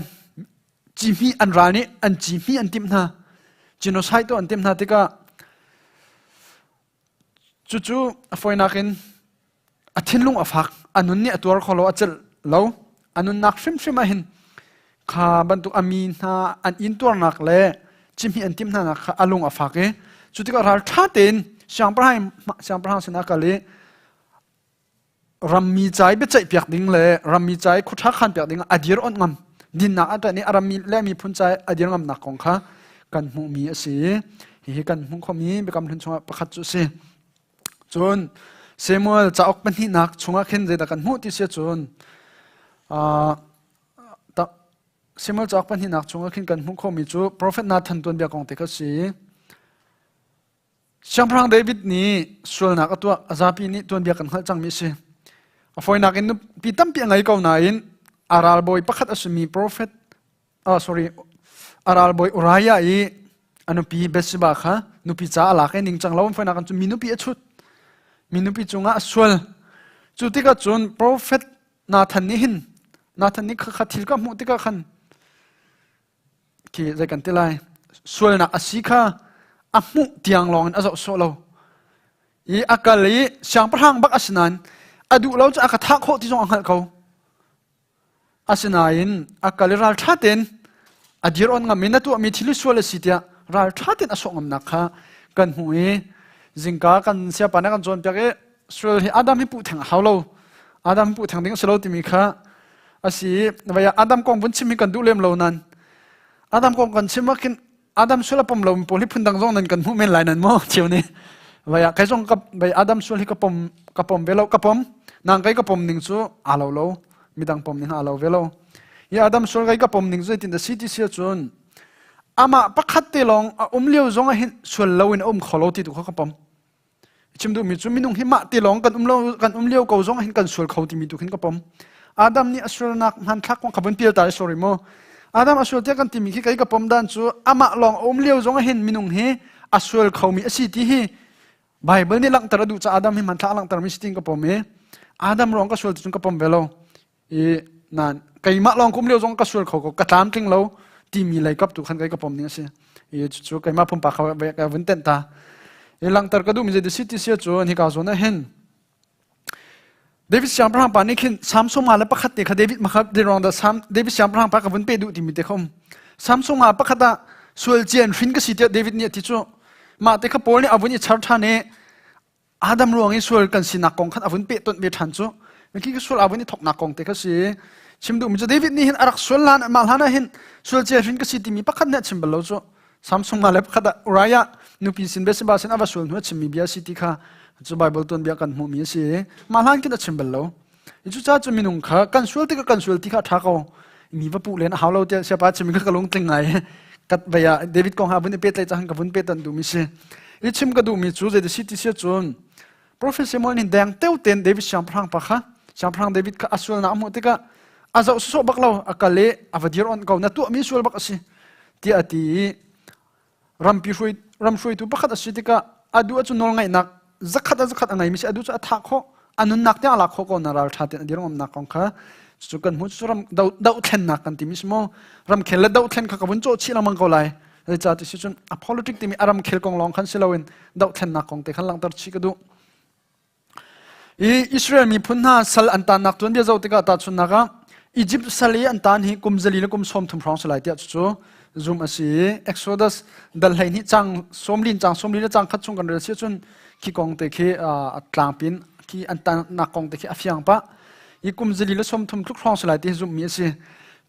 cihmih an ral nih an cihmih an timh hna genocide tu an timh hna tikah Cucu a fawinak in a thinlung a fak, a nun nih a tuar kho lo, a celh lo. A nunnak hrimhrim ah hin kha bantuk a mi hna an intuarnak le cihmih an timh hnanak kha a lung a fak i cu tikah ralṭha tein siangpahrang siangpahrang sinah kal i rammi ca i biaceihpiak ding le rammi ca i khuaṭha khanpiak ding a dir onh ngam dinnak a ṭanh i a rammi le miphun ca i a dir ngamnak kong kha kan hmuhmi a si. Hihi kan hmuh khomi Biakam Hlun chungah pakhat cu a si. Cun Samuel cauk pahnihnak chungah khin zeidah kan hmuh ti si cun Samuel cauk pahnihnak chungah khin kan hmuh khomi cu profet Nathan tuanbia kong te kha si. Siangpahrang David nih sualnak a tuah, a zapi nih tuanbia kan hngalh cangmi a si. A fawinak in nupi tampi a ngei ko nain a ralbawi pakhat a simi prophet, oh, sorry, a ralbawi Uriah i a nupi Bathsheba kha nupi ca a lak i ningcang lo an fawinak in cun mi nupi a chut. Mi nupi cungah a sual. Cu tikah cun prophet Nathan nih hin Nathan nih kha thil ka hmuh tikah khan khi zei kan ti lai sualnak a si kha a hmuh tiang lawng in a zoh sawh lo i a kal i siangpahrang bak a si nain a duh lo cu a ka thah khawh ti zong a hngalh ko asinain a kal i ralṭha tein a dir on ngam in a tuahmi thil sual a si tiah ralṭha tein a sawh ngamnak kha kan hmuh i zingka kan siapa nih kan cawnpiak i sual hi Adam hi puh theng a hau lo Adam puh theng ding a si lo timi kha a si i Adam kong vun chim hi kan duh lem lo nan Adam kong kan chim ah khin Adam sual a pom lo mi pawl hi phundang zong nan kan hmuh men lai nan maw cheu nih vaya kai zong ka vai Adam sual hi ka pom ka pom ve lo ka pom nang kai ka pom ning cu aa lo lo midang pom ning aa lo ve lo i Adam sual kai ka pom ning cu tin da si ti sia cun amah pakhat te lawng a um lio zong ah hin sual lo in a um kho lo ti tu kha ka pom Chim duhmi cu minung hi mah te lawng kan um lo kan um lio ko zong hin kan sual kho timi tu khin ka pom. Adam nih a sualnak hmanthlak kong kha vun pial ta sorry mu. Adam a sual tiah kan timi khi kei ka pom dan cu amah lawng a um lio zong hin minung hi a sual khomi a si ti hi Bible nih langhter a duh ca Adam hi hmanthlak langhter mi si tin ka pom i Adam ruang ka sual ti cun ka pom ve lo. I nan keimah lawng kum lio zong ka sual kho ko ka tlamtling lo timi lei kap tu khan kai ka pom ning a si i cu keimah pumpak kha ka vun tenh ta i langhter ka duhmi zei si ti sia cu hika zawn ah hin David siangpahrang pa nih khin Samsung nga le pakhat te kha David makhat de rong da Sam David siangpahrang pa ka vun pe duh timi te khom Samsung nga pakhat ah sual cian hrin ka si tiah David nih a ti cu mah te kha Paul nih a vun i char ṭhan i Adam ruang i sual kan sinak kong khan a vun pehtonh ve ṭhan cu khi ka sual a vun i thoknak kong te kha si chim duhmi cu David nih hin a rak sual hlan mah hlan ah hin sual cia hrin ka si timi pakhat nih a chim bal lo cu Samsung ma le pakhat ah Uriah nupi sin Bathsheba sin a va sual hnu a chimmi bia si ti kha cu Bible tuanbia kan hmuhmi a si mah hlan khin a chim bal lo Cucaah cu minung kha kan sual tikah kan sual ti kha a ṭha ko. Mi va puh len a hau lo tiah siapa chim kha ka lung tling ngai. Kat vei ah David kong ha vun i pehtlaih cang ka vun pe tan duhmi si. I chim ka duhmi cu zei si ti si cun Prophet Samuel nih deng teu ten David siangpahrang pa kha siangpahrang David kha a sualnak a hmuh tikah a zoh sawsawh bak lo a kal i a va dir on ko na tuahmi sual bak a si tiah a ti i rampi hruai ram hruaitu pakhat a si tikah a duh ahcun nawlngaihnak zakhat a zakhat a ngeimi si a duh cu a thah khawh a nunnak tiang a lak khawh ko na ral ṭha tein a dirngamnak kong kha cu kan hmuh cu ram dohthlennak kan timi si maw ramkhel le dohthlen kha ka vun cawh chih lengmang ko lai zeicah ti si cun a politic timi a ramkhel kong lawng khan si loin dohthlennak kong te khan langhter chih ka duh I Israel miphun hna sal an taannak tuanbia zoh tikah tahchunhnak ah Egypt sal i an taan hi kum zali le kum 30 hrawng si lai tiah cucu zum a si i Exodus dal 12 cang sawmlin cang sawmli le cang khat chung kan rel si ahcun khi kong te khi a tlangpin khi an taannak kong te khi a fiang pah i kum zali le 30 tluk hrawng si lai ti hi zumhmi a si.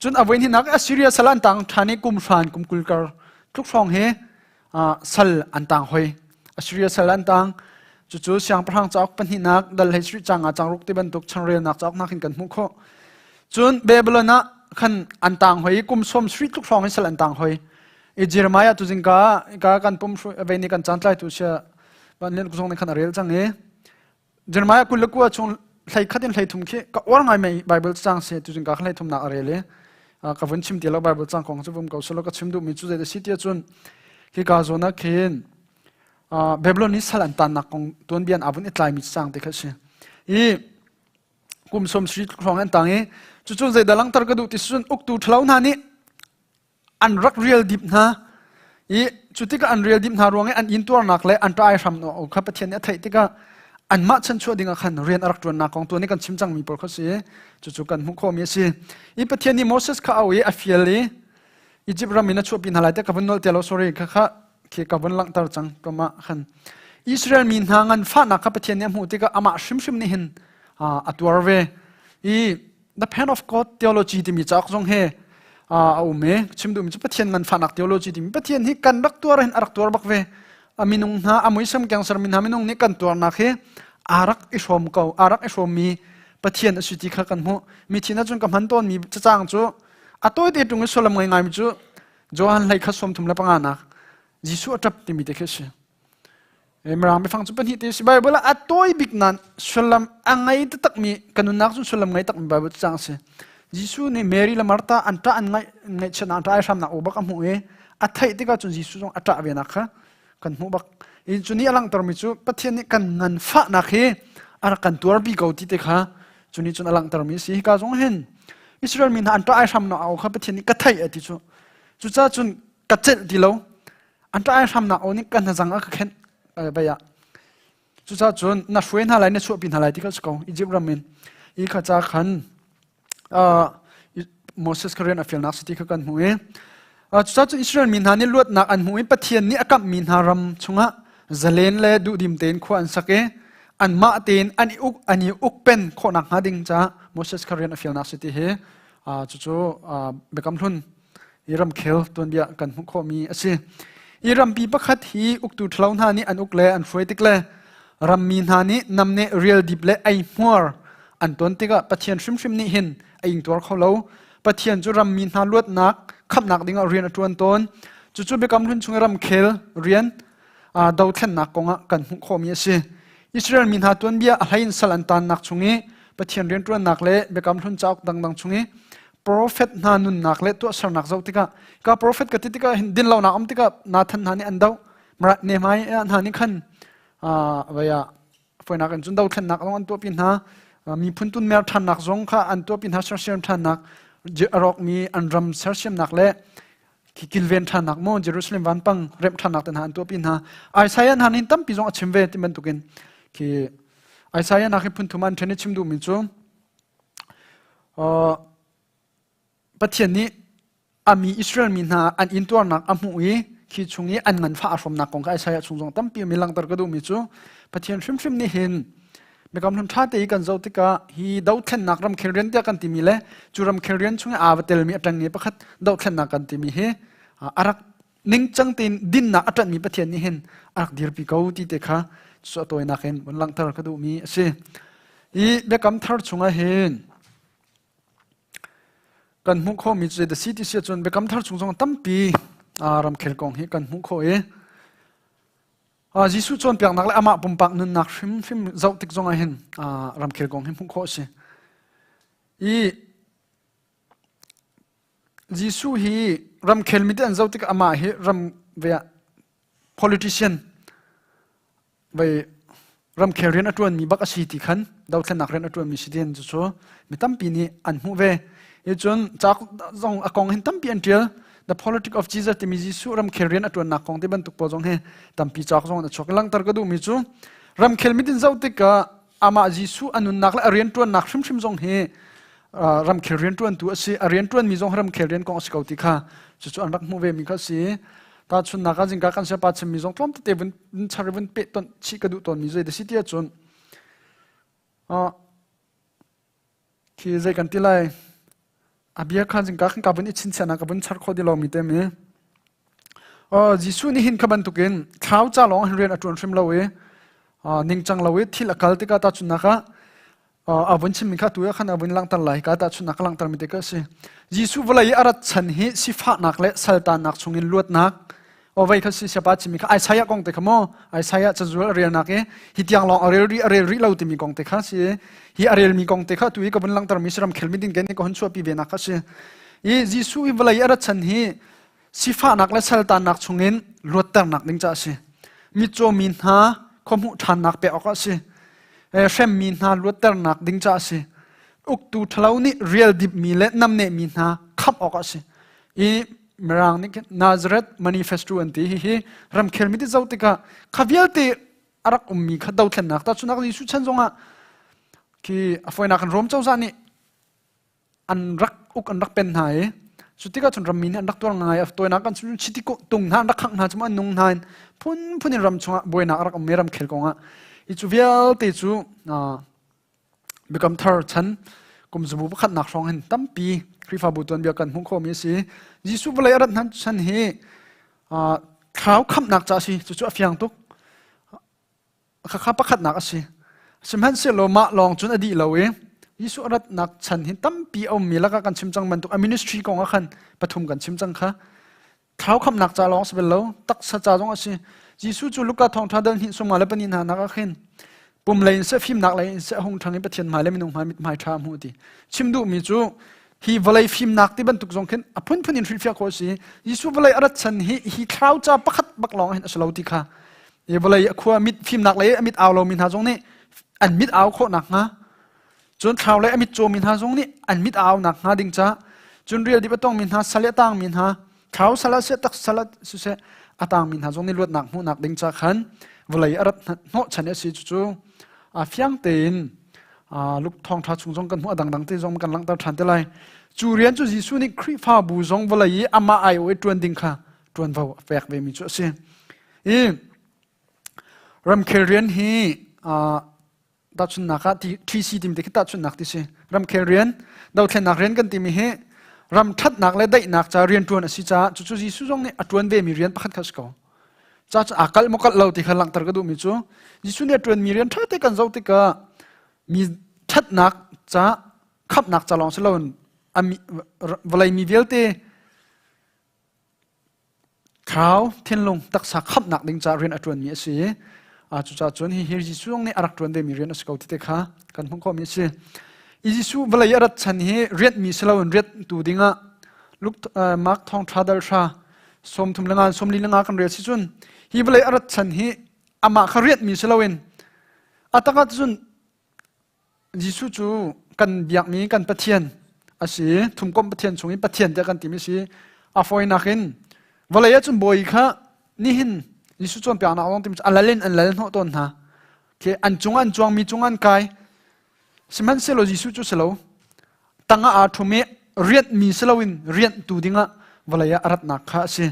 Cun a voi hnihnak Assyria sal an tang ṭhan i kum hran kum 20 kar tluk hrawng hi sal an tang hoi. Assyria sal an tang. Cucu siangpahrang cauk pahnihnak dal hlei sarih cang ah cang ruk ti bantuk changrelnak cauk hna khin kan hmuh khawh. Cun Babylon ah khan an tang hoi i kum 70 tluk hrawng hi sal an tang hoi. I Jeremiah tu zingka ka kan pum vei ni kan caan tlai tu sia van len zong nih khan a rel cang i Jeremiah 29 chung hlei khat in hlei thum khi ka uar ngai mei Bible cang si tu zingka hlei thum nak a rel i ka vun chim ti lo Bible cang kong cu vum ko selo ka chim duh mi cu zei si ti cun khi ka zawn ah khin Babylon ni sal an tan nak kong tuanbian avun i tlai mi cang te kha si i kum som sri hrawng an tang i cucun zeidah langhter ka duh ti cun uktu ṭhalo hna nih an rak rial dip hna i cu tikah an rial dip hna ruang i an intuarnak le an ṭai hram kha Pathian nih a theih tikah anmah chanchuah dingah khan rian a rak ṭuannak kong tuan i kan chim cangmi pawl kha si cucu kan hmuh khawhmi a si i Pathian nih Moses kha au i a fial i Egypt ram in a chuahpi hna lai te ka vun nolh te lo sorry kha kha khi ka vun langhter cang kama khan Israel mi hna nganfahnak kha Pathian nih a hmuh tikah amah hrimhrim nih hin a tuar ve i The Pen of God Theology timi cauk zong hi a um i chim duhmi cu Pathian nganfahnak theology timi Pathian hi kan rak tuar hin a rak tuar bak ve a minung hna a muisam kengser mi hna minung nih kan tuarnak hi aa rak i hrawm ko aa rak i hrawmmi Pathian a si ti kha kan hmuh mi thin ahcun ka hman tawnmi cacang cu a tawite ṭung i sullam ngai ngaimi cu Johan hlei kha 35 nak Jesuh a ṭap timi te khi a si. Mirang biafang cu pahnih te si Bible ah a tawi bik nan sullam a ngei taktakmi kan nunnak cu sullam ngei takmi Bible cang a si. Jesuh nih Mary le Martha an ṭah an ngaih ngaihchiatnak an ṭah ai hramnak aw bak a hmuh i a theih tikah cun Jesuh zong a ṭah ve nak kha kan hmuh bak. I cu nih a langhtermi cu Pathian nih kan nganfahnak hi a rak kan tuarpi ko ti te kha cu nih cun a langhtermi a si. Hika zong hin Israel mi hna an ṭah ai hramnak aw kha Pathian nih ka theih a ti cu. Cucaah cun ka celh ti lo an ṭah ai hramnak aw nih ka hnazang a ka khenh bei ah cucaah cun na hruai hna lai na chuahpi hna lai ti kha si ko Egypt ram in i kha ca khan Moses kha rian a fialnak si ti kha kan hmuh i cucaah cun Israel mi hna nih luatnak an hmuh i Pathian nih a kamhmi hna ram chungah zalen le duhdim tein khua an sak i anmah tein an i uk an i ukpen khawhnak hnga ding caah Moses kha rian a fialnak si ti hi cucu Biakam Hlun i ramkhel tuanbia kan hmuh khawhmi a si. I rampi pakhat hi uktu ṭhalo hna nih an uk le an hruai tik le rammi hna nih namneh rialdip le eihmuar an ton tikah Pathian hrimhrim nih hin a ingtuar kho lo. Pathian cu rammi hna luatnak, khamhnak dingah rian a ṭuan tawn. Cucu Biakam Hlun chung i ramkhel rian dothlennak kongah kan hmuh khawhmi a si. Israel mi hna tuanbia a hleiin sal an taannak chung i Pathian rianṭuannak le Biakam Hlun cauk dangdang chung i profet hna nunnak le tuahsernak zoh tikah ka profet ka ti tikah hin dinlonak um tikah Nathan hna nih an doh Nehemiah hna nih khan vaya foinak in cun dothlennak zong an tuahpi hna miphun tunmer ṭhannak zong kha an tuahpi hna sersiam ṭhannak a rawkmi an ram sersiamnak le kilven ṭhannak maw Jerusalem vanpang remh ṭhannak te hna an tuahpi hna Isaiah hna nih tampi zong a chim ve ti bantukin khi Isaiah nak hi phun thum an ṭhen i chim duhmi cu Pathian nih a mi Israel mi hna an intuarnak a hmuh i khi chung i an nganfah a hrawmnak kong kha Isaiah chung zong tampi mi langhter ka duhmi cu Pathian hrimhrim nih hin Biakam Hlun ṭha te i kan zoh tikah hi dothlennak ramkhel rian tiah kan timi le cu ramkhel rian chung i aa va telmi a ṭangnge pakhat dothlennak kan timi hi a rak ningcang tein dinnak a ṭanhmi Pathian nih hin a rak dirpi ko ti te kha cu a tawinak in vun langhter ka duhmi a si. Hi biakam thar chungah hin kan hmuh khawhmi cu the city si ahcun biakam thar chung zong tampi ramkhel kong hi kan hmuh khawh i Jesuh cawnpiaknak le amah pumpak nunnak hrimhrim zoh tik zongah hin ramkhel kong hi hmuh khawh a si. I Jesuh hi ramkhel mi te an zoh tikah amah hi ram ve ah politician vai ramkhel rian a ṭuanmi bak a si ti khan dothlennak rian a ṭuanmi si tin cucu mi tampi nih an hmuh ve. Hi cun ca zong a kong hin tampi an ṭial. The Politic of Jesus timi Jesuh ramkhel rian a ṭuannak kong ti bantuk pawl zong hi tampi cauk zong an chuak. Langhter ka duhmi cu ramkhel mitin zoh tikah amah Jesuh a nunnak le a rianṭuannak hrimhrim zong hi ramkhel rianṭuantu a si a rianṭuanmi zong ramkhel rian kong a si ko ti kha cucu an rak hmuh ve mi kha a si tahchunnak ah zingka kan siapa chimmi zong tlawm tete vun char vun peh ton chih ka duh tawnmi zei da si ti ahcun khi zei kan ti lai? A bia kha zingka khan ka vun i chinchiahnak ka vun char kho ti lomi te mi. Oh, Jesuh nih hin kha bantukin thlau ca lawng hin rian a ṭuan hrim lo i ningcang lo i thil a kal tikah tahchunhnak ah a vun chimmi kha tu ah khan a vun langhter lai ka tahchunhnak a langhtermi te ka si. Jesuh vawlei i a rat chan hi sifahnak le saltannak chungin luatnak Ovei kha si siapa chimmi kha Isaiah kong te kha maw Isaiah cazual a relnak i hi tiang lawng a rel rih a rel rih lo timi kong te kha si hi a relmi kong te kha tu i ka vun langhtermi siram khelmi ding ke ka hun chuahpi ve nak kha si i Jesuh i vawlei a rat chan hi sifahnak le saltannak chungin luatternak ding ca a si mitcaw mi hna khuahmuh ṭhannak pek awk a si hremmi hna luatternak ding ca a si uktu ṭhalo nih rial dipmi le namnehmi hna khamh awk a si i Mirang nih Nazareth Manifesto an ti hihi ramkhel mi ti zoh tikah kha vialte a rak ummi kha dothlennak tahchunhnak Jesuh chan zongah khi a fawinak in Rom cozah nih an rak uk an rak pen hna i cu tikah cun rammi nih an rak tuar ngai a tawinak kan chim chiti tung hna an rak khangh hna cu an nung hna in phunphun in ram chungah buainak a rak um i ramkhel kongah i cu vialte cu Biakam Thar chan kum zabu pakhatnak hrawng hin tampi Khrihfabu tuanbia kan hmuh khawhmi a si. Jesuh vawlei a rat hnan chan hi thlarau khamhnak ca a si. Cucu a fiang tuk. Khakha pakhatnak a si. Sihmanhsehlaw mah lawng cun a dih lo i Jesuh a ratnak chan hi tampi a ummi lakah kan chim cang bantuk a ministry kong ah khan pathum kan chim cang kha. Thlarau khamhnak ca lawng si bal lo, taksa ca zong a si. Jesuh cu Luka thawngṭha dal hnih sawmnga le pahnih hna nak ah khin pum lei in seh fimnak lei in seh a hung ṭhang i Pathian hmai le minung hmai mithmai ṭha a hmu ti. Chim duhmi cu hi vawlei fimnak ti bantuk zong khin a phunphun in hrilhfiah khawh a si. Jesuh vawlei a rat chan hi hi thlarau ca pakhat bak lawng hin a si lo ti kha hi vawlei a khua mit fimnak lei a mit au lomi hna zong nih an mit au khawh nakhnga Cun thlau le a mit cawmi hna zong nih an mit a au nakhnga ding ca cun rial dip a tongmi hna sal i a tangmi hna thlau sal ah seh tak sal ah siseh a tangmi hna zong nih luatnak hmuhnak ding ca khan vawlei a rat hnawhchan a si cucu a fiang tein Luke thawngṭha chung zong kan hmuh a dangdang te zong kan langhter ṭhan te lai. Cu rian cu Jesuh nih Khrihfabu zong vawlei i amah aiawh i ṭuan ding kha ṭuanvo a pek vemi cu a si. I ramkhel rian hi tahchunhnak ah TC timi te khi tahchunhnak ti si. Ramkhel rian, dothlennak rian kan timi hi ram ṭhatnak le daihnak ca rian ṭuan a si caah cucu Jesuh zong nih a ṭuan vemi rian pakhat kha a si ko. Ca cu aa kalh maw kalh lo ti kha langhter ka duhmi cu Jesuh nih a ṭuanmi rian ṭha te kan zoh tikah mi ṭhatnak ca khamhnak ca lawng si loin vawlei mi vialte Thlarau, thinlung, taksa khamhnak ding caah rian a ṭuanmi a si i cucaah cun hihi Jesuh zong nih a rak ṭuan vemi rian a si ko ti te kha kan hmuh khawhmi a si. I Jesuh vawlei a rat chan hi rianhmi si loin rianhtu dingah Luke, Mark thawngṭha dal hra 33 le nga 44 le nga kan rel si cun hi vawlei a rat chan hi amah kha rianhmi si loin a tak ah cun Jesuh cu kan biakmi kan Pathian a si. Thumkomh Pathian chung in Pathian tiah kan timi a si. A fawinak in vawlei ah cun bawi kha nihin Jesuh cawnpiaknak zong timi cu a lal in an lal hnawh tawn hna. Khi an cung an cuangmi cung an kai. Sihmanhsehlaw Jesuh cu si lo. Tangah aa ṭhum i rianhmi si loin rianhtu dingah vawlei ah a ratnak kha a si.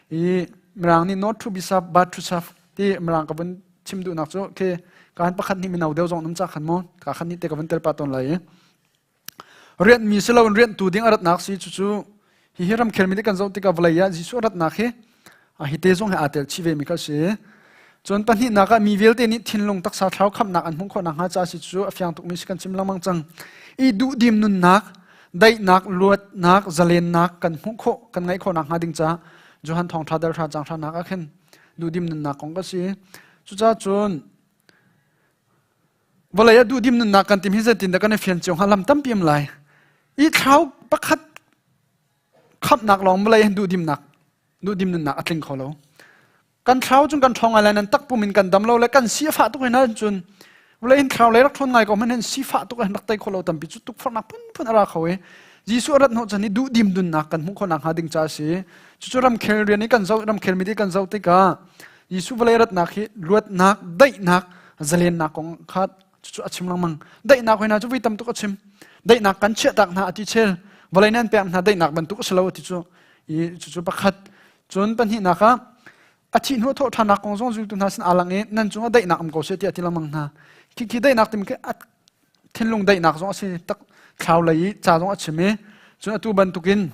I Mirang nih not to be served but to serve ti Mirang ka vun chim duhnak cu khi kaan pakhat nih mino deuh zong um ca khan mu ka khan nih te ka vun tel pa tawn lai i rianhmi si loin rianhtu ding a ratnak si cucu hi hi ramkhel mi kan zoh tikah vawlei ah Jesuh a ratnak hi hi te zong hi aa tel chih ve mi kha si cun pahnihnak ah mi vialte nih thinlung taksa thlarau khamhnak an hmuh khawh nakhnga ca si cu a fiang tukmi si kan chim lengmang cang i duhdim nunnak daihnak luatnak zalennak kan hmuh khawh kan ngaih khawh nakhnga ding ca Johan thawngṭha dal hra cang hra nak ah khin duhdim nunnak kong ka si. Cucaah cun vawlei ah duhdim nunnak kan tim hi zeitin dah kan i fian cio hnga lam tampi um lai. I thlau pakhat khamhnak lawng vawlei hin duhdimnak duhdim nunnak a tling kho lo. Kan thlau cun kan ṭhawng ngai lai nan takpum in kan dam lo le kan si a fah tuk hin cun vawlei hin thlau lei rak ṭhawn ngai ko hmanh hin sifah tuk hin rak tei kho lo tampi cu tukforhnak phunphun a ra kho i Jesuh a rat hnawh chan i duhdim nunnak kan hmuh khawh nakhnga ding ca a si. Cucu ramkhel rian i kan zoh ramkhel mi kan zoh tikah Jesuh vawlei ratnak hi luatnak, daihnak, zalennak kong kha cucu a chim lengmang. Daihnak hoi hna cu voi tam tuk a chim. Daihnak kan chiahtak hna a ti chel. Vawlei nan pek hna daihnak bantuk a si lo a ti cu. I cucu pakhat. Cun pahnihnak ah a thih hnu thawh ṭhannak kong zong zultu hna sin aa lang i nan cungah daihnak um ko seh tiah a ti lengmang hna. Khi khi daihnak timi khi thinlung daihnak zong a si tak thlau lei i ca zong a chim i. Cun atu bantukin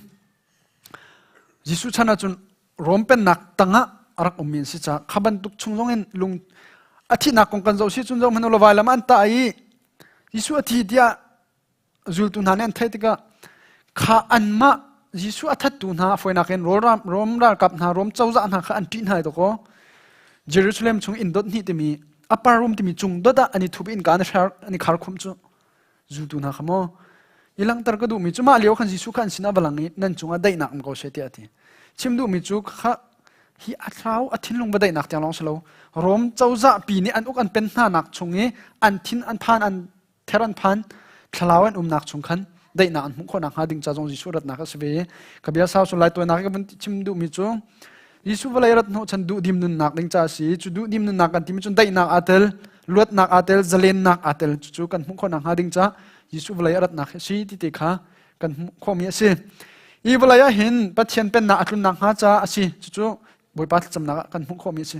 Jesuh chan ahcun Rom pennak tangah a rak ummi an si caah kha bantuk chung zongin lung a thihnak kong kan zoh si cun zoh hmanh u law vailam an tah i Jesuh a thi tiah zultu hna nih an theih tikah kha anmah Jesuh a thattu hna a fawinak in Rom ralkap hna Rom cozah hna kha an ṭih hna i kaw Jerusalem chung inn dot hnih timi upper room timi cung dot ah an i thup i innka an i khar khum cu zultu hna kha maw i langhter ka duhmi cu mah lio khan Jesuh kha an sinah va lang i nan cungah daihnak um ko seh tiah a ti chim duhmi cu kha hi a thlau a thinlung va daihnak tiang lawng si lo Rom cozah pi nih an uk an pen hna nak chung i an thin an phan an ther an phan thlarau an umnak chung khan daihnak an hmuh khawh nakhnga ding ca zong Jesuh ratnak a si ve ka bia sau lai tuainak ka vun chim duhmi cu Jesuh vawlei rat hnawh chan duhdim nunnak ding ca a si cu duhdim nunnak kan timi cun daihnak aa tel luatnak aa tel zalennak aa tel cucu kan hmuh khawh nakhnga ding ca Jesuh vawlei a ratnak hi si ti te kha kan hmuh khawhmi a si hi vawlei ah hin Pathian pennak a tlunnak hnga ca a si cucu Bawipa thlacamnak ah kan hmuh khawhmi a si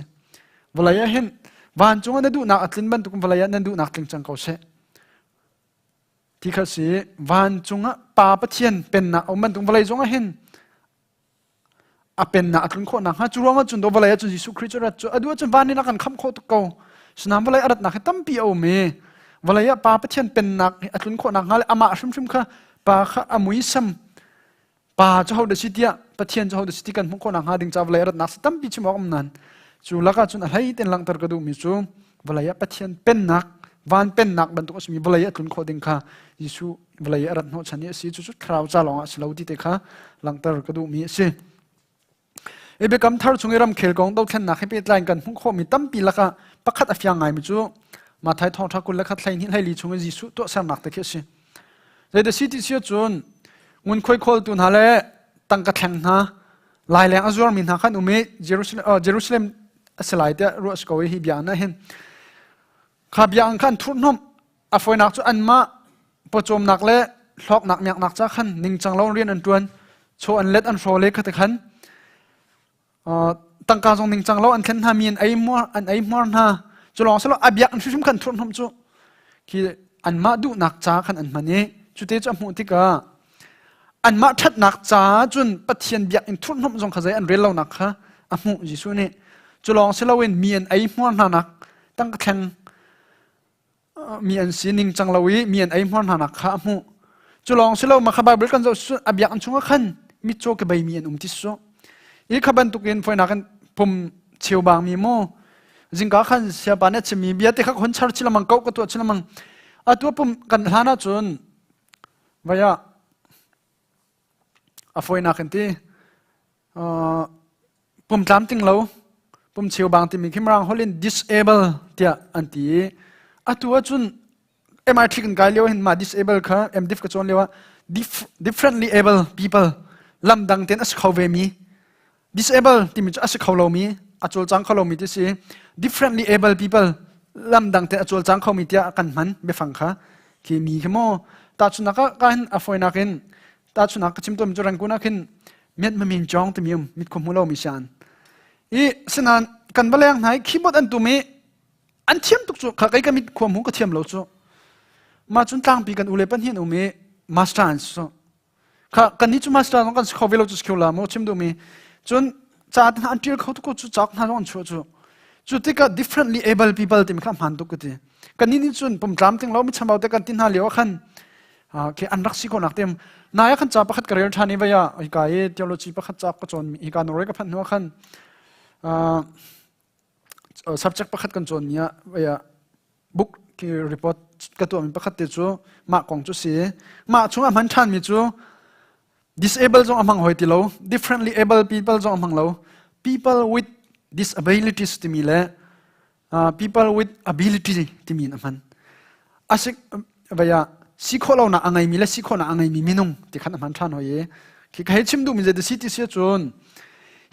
vawlei ah hin vancung ah na duhnak a tlin bantuk vawlei ah nan duhnak tling cang ko seh ti kha si vancung ah Pa Pathian pennak a um bantuk vawlei zong ah hin a pennak a tlun khawh nakhnga cu ruangah cun do vawlei ah cun Jesuh Khrih cu rat cu a duh ahcun van in a kan khamh khawh tuk ko sinam vawlei a ratnak hi tampi a um i vawlei ah Pa Pathian pennak a tlun khawh nakhnga le amah hrimhrim kha Pa kha a muisam Pa cu ho dah si tiah Pathian cu ho dah si ti kan hmuh khawh nakhnga ding ca vawlei a ratnak si tampi chim awk um nan cu lakah cun a hlei ten langhter ka duhmi cu vawlei ah Pathian pennak van pennak bantuk a simi vawlei a tlun khawh ding kha Jesuh vawlei a rat hnawhchan i a si cucu thlarau ca lawngah si lo ti te kha langhter ka duhmi a si. I biakam thar chung i ramkhel kong dothlennak he pehtlai in kan hmuh khawhmi tampi lakah pakhat a fiang ngaimi cu Matthai thawngṭha 21 hleihnih hleili chung i Jesuh tuahsernak te khi a si. Zeidah si ti si ahcun ngunkhuai khawltu hna le tangka thleng hna laileng a zuarmi hna khan um i Jerusalem, Jerusalem a si lai tiah ruah si ko i hi bia ah hin kha bia ang khan thurhhnawmh a fawinak cu anmah pawcawmnak le hlawknak miaknak ca khan ningcang lo rian an ṭuan chaw an let an hraw le khate khan tangka zong ningcang lo an thlen hna mi an ei muar an ei hmuar hna cu lawng silo a biak an hrimhrim khan thurhhnawmh cu khi anmah duhnak ca khan an hman i cute cu a hmuh tikah anmah ṭhatnak ca cun Pathian biakinn thurhhnawmh zong kha zei an rel lonak kha a hmuh Jesuh nih cu lawng si loin mi an ei hmuar hna nak tangka thleng mi an si ningcang lo i mi an ei hmuar hna nak kha a hmuh cu lawng si lo ma kha Bible kan zoh a biakinn chungah khan mitcaw ke bei mi an um ti su i kha bantukin foinak in pum cheubang mi mu zingka khan siapa nih a chimmi bia te kha ka hun char chilamang ko ka tuah chilamang atu pum kan hlan ahcun Vai ah a fawinak in ti pum tlamtling lo pum cheubang timi khi Mirang holh in disable tiah an ti i atu ahcun MIT kan kai lio hin mah disable kha MDiv ka cawn lio ah differently able people lam dang ten a si kho ve mi Disable timi cu a si kho lomi, a cawlcang kho lomi ti si. Differently able people lam dang te a cawlcang khomi tiah kan hman biafang kha. Khi mi khi maw tahchunhnak ah ka hin a fawinak in tahchunhnak ka chim tawn cu Rangoon ah khin miat mamin chong timi um mit khu hmu lomi sian. I sinan kan va leng hna i keyboard an tum i an thiam tuk cu kha kei ka mit khua hmu ka thiam lo cu. Ma cun tlangpi kan ule pahnih an um i master an si Kha kannih cu master zong kan si kho ve lo cu si la maw chim duhmi. Cun ca te hna an ṭial kho tuk ko cu cauk hna zong an chuah cu. Cu tikah differently able people timi kha hmaan tuk ka ti. Kannih nih cun pum tlamtling lo mi chambau te kan ti hna lio ah khan khi an rak si khawhnak te nai ah khan ca pakhat ka rel ṭhan i vei ah hika i theology pakhat ca ka cawn hika Norway ka phanh hnu ah khan subject pakhat kan cawn mi ah vei ah book ki report ka tuahmi pakhat te cu mah kong cu si mah chung a hman ṭhanmi cu disable zong a hmang hoi ti lo differently able people zong a hmang lo people with disabilities timi le people with ability timi in a hman asik vaya si khawh lonak a ngeimi le si khawhnak a ngeimi minung ti khan a hman ṭhan hoi i khi ka hei chim duhmi zei si ti si cun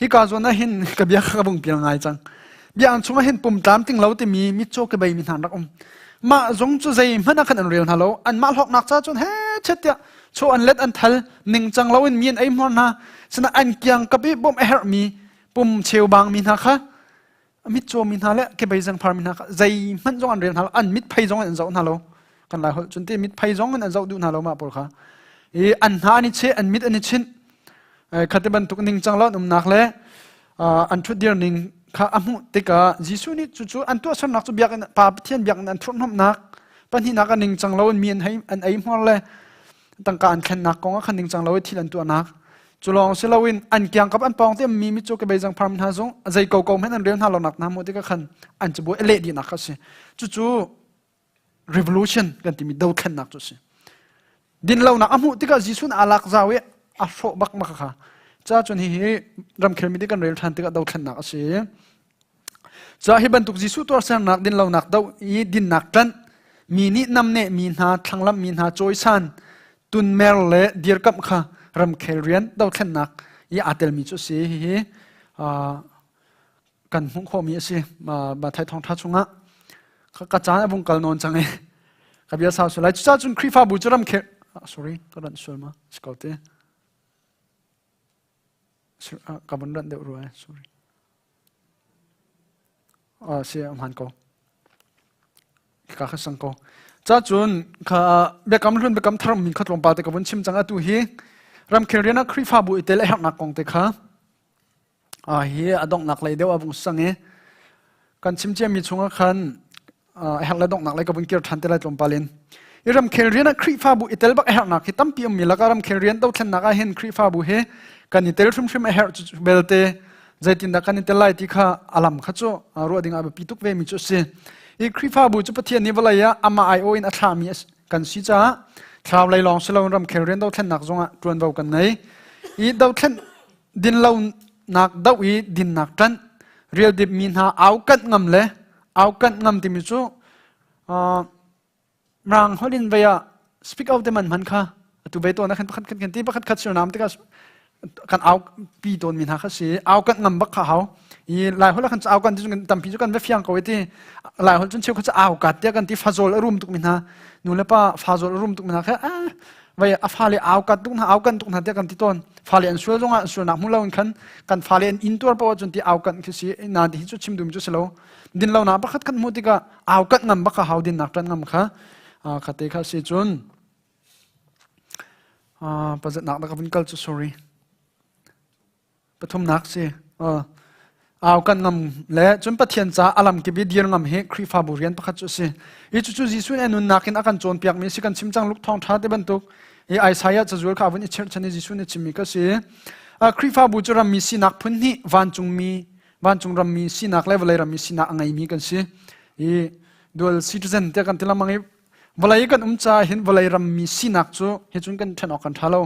hika zawn ah hin ka bia ka bung pial ngai cang bia ang chungah hin pum tlamtling lo timi mitcaw ke bei mi hna rak um mah zong cu zei hmanh ah khan an rel hna lo an mah hlawknak ca cun he chet tiah chaw an let an thal ningcang lo in mi an ei hmuar hna sina an kiang kapi bawm a herh mi pum cheubang mi hna kha mitcaw mi hna le kebei zangphar mi hna kha zeihmanh zong an rel hna lo an mit phei zong in an zoh hna lo kan lai holh cun ti mit phei zong in an zoh duh hna lo mah pawl kha. I an hna an i cheh, an mit an i chinh. Khate bantuk ningcang lo an umnak le an ṭhutdir ning kha a hmuh tikah Jesuh nih cucu an tuahsernak cu biakinn Pa Pathian biakinn an thurhhnawmhnak pahnihnak a ningcang lo in mi an hei an ei hmuar le tangka an thlennak kong ah khan ningcang lo i thil an tuahnak cu lawng si loin an kiangkap an pawng te mi mi cu kebei zang phar hna zong zei ko ko hmanh an rel hna lo nak hna hmuh tikah khan an cabuai a leh dihnak kha si cucu revolution kan timi dothlennak cu a si. Dinlonak a hmuh tikah Jesuh nih aa lak zau i a hrawh bak mak kha. Ca cun hihi ramkhel mi kan rel ṭhan tikah dothlennak a si. Ca hi bantuk Jesuh tuarsernak dinlonak do i dinnak ṭanh mi nih namneh mi hna thlanglamh mi hna cawisan tunmer le dirkamh kha ramkhel rian dothlennak i aa telmi cu a si. Hihi kan hmuh khawhmi a si. Matthai thawngṭha chungah ka caan a vung kal nawn cang i ka bia sau sual lai. Cucaah cun Khrihfabu cu ramkhel sorry ka ranh sual ma si ko te. Ka vun ranh deuh rua sorry. Si hmaan ko. Ka kha sang ko. Ca cun kha biakam hlun biakam thar min kha tlawmpal te ka vun chim cang atu hi ramkhel rian ah Khrihfabu i tel a herhnak kong te kha Hi a donghnak lei deuh a vung sang i kan chim ciami chungah khan a herh le donghnak lei ka vun kir ṭhan te lai tlawmpal in. I ramkhel rian ah Khrihfabu i tel bak a herhnak hi tampi ummi lakah ramkhel rian dothlennak ah hin Khrihfabu hi kan i tel hrimhrim a herh cu belte zeitindah kan i tel lai ti kha a lam kha cu ruah ding ah biapi tuk ve mi cu a si. I Khrihfabu cu Pathian nih vawlei ah amah aiawh in a thlahmi kan si caah thlarau lei lawng si loin ramkhel rian dothlennak zongah ṭuanvo kan ngei. I dothlen dinlonak doh i dinnak ṭanh rialdip mi hna au kanh ngam le au kanh ngam timi cu rang holh in vei ah speak out te man hman kha atu ve tawn ah khan pakhat khat kan ti pakhat khat surnam tikah kan au pi tawn mi hna kha si au kanh ngam bak kha hau i lai holh khan au kan ti tampi cu kan va fiang ko i ti lai holh cun cheu kha au kat tiah kan ti fazol a rum tuk mi hna nu le pa fazol a rum tuk mi hna kha vai a fale au kat tuk hna au kan tuk hna tiah kan ti tawn fale an sual zongah an sualnak hmu lo in khan kan fale an in tuar paoh cun ti au kan khi si na ti hi cu chim dum cu si lo din lo na pakhat kan hmuh tikah au kan ngam bak hau din nak tan ngam kha kha te kha si cun pazat nak da ka vun kal cu sorry Pathumnak si. Au kan ngam le cun Pathian ca a lamkip i dir ngam hi Khrihfabu rian pakhat cu a si. Hi cucu Jesuh nih a nunnak in a kan cawnpiakmi a si. Kan chim cang Luke thawngṭha te bantuk i Isaiah cazual kha a vun i chirhchan i Jesuh nih a chimmi kha si. Khrihfabu cu rammi sinak phun hnih vancungmi vancung rammi sinak le vawlei rammi sinak a ngeimi kan si. I dual citizen tiah kan ti lengmang i Vawlei kan um caah hin vawlei rammi sinak cu hi cun kan ṭhen awk kan ṭha lo.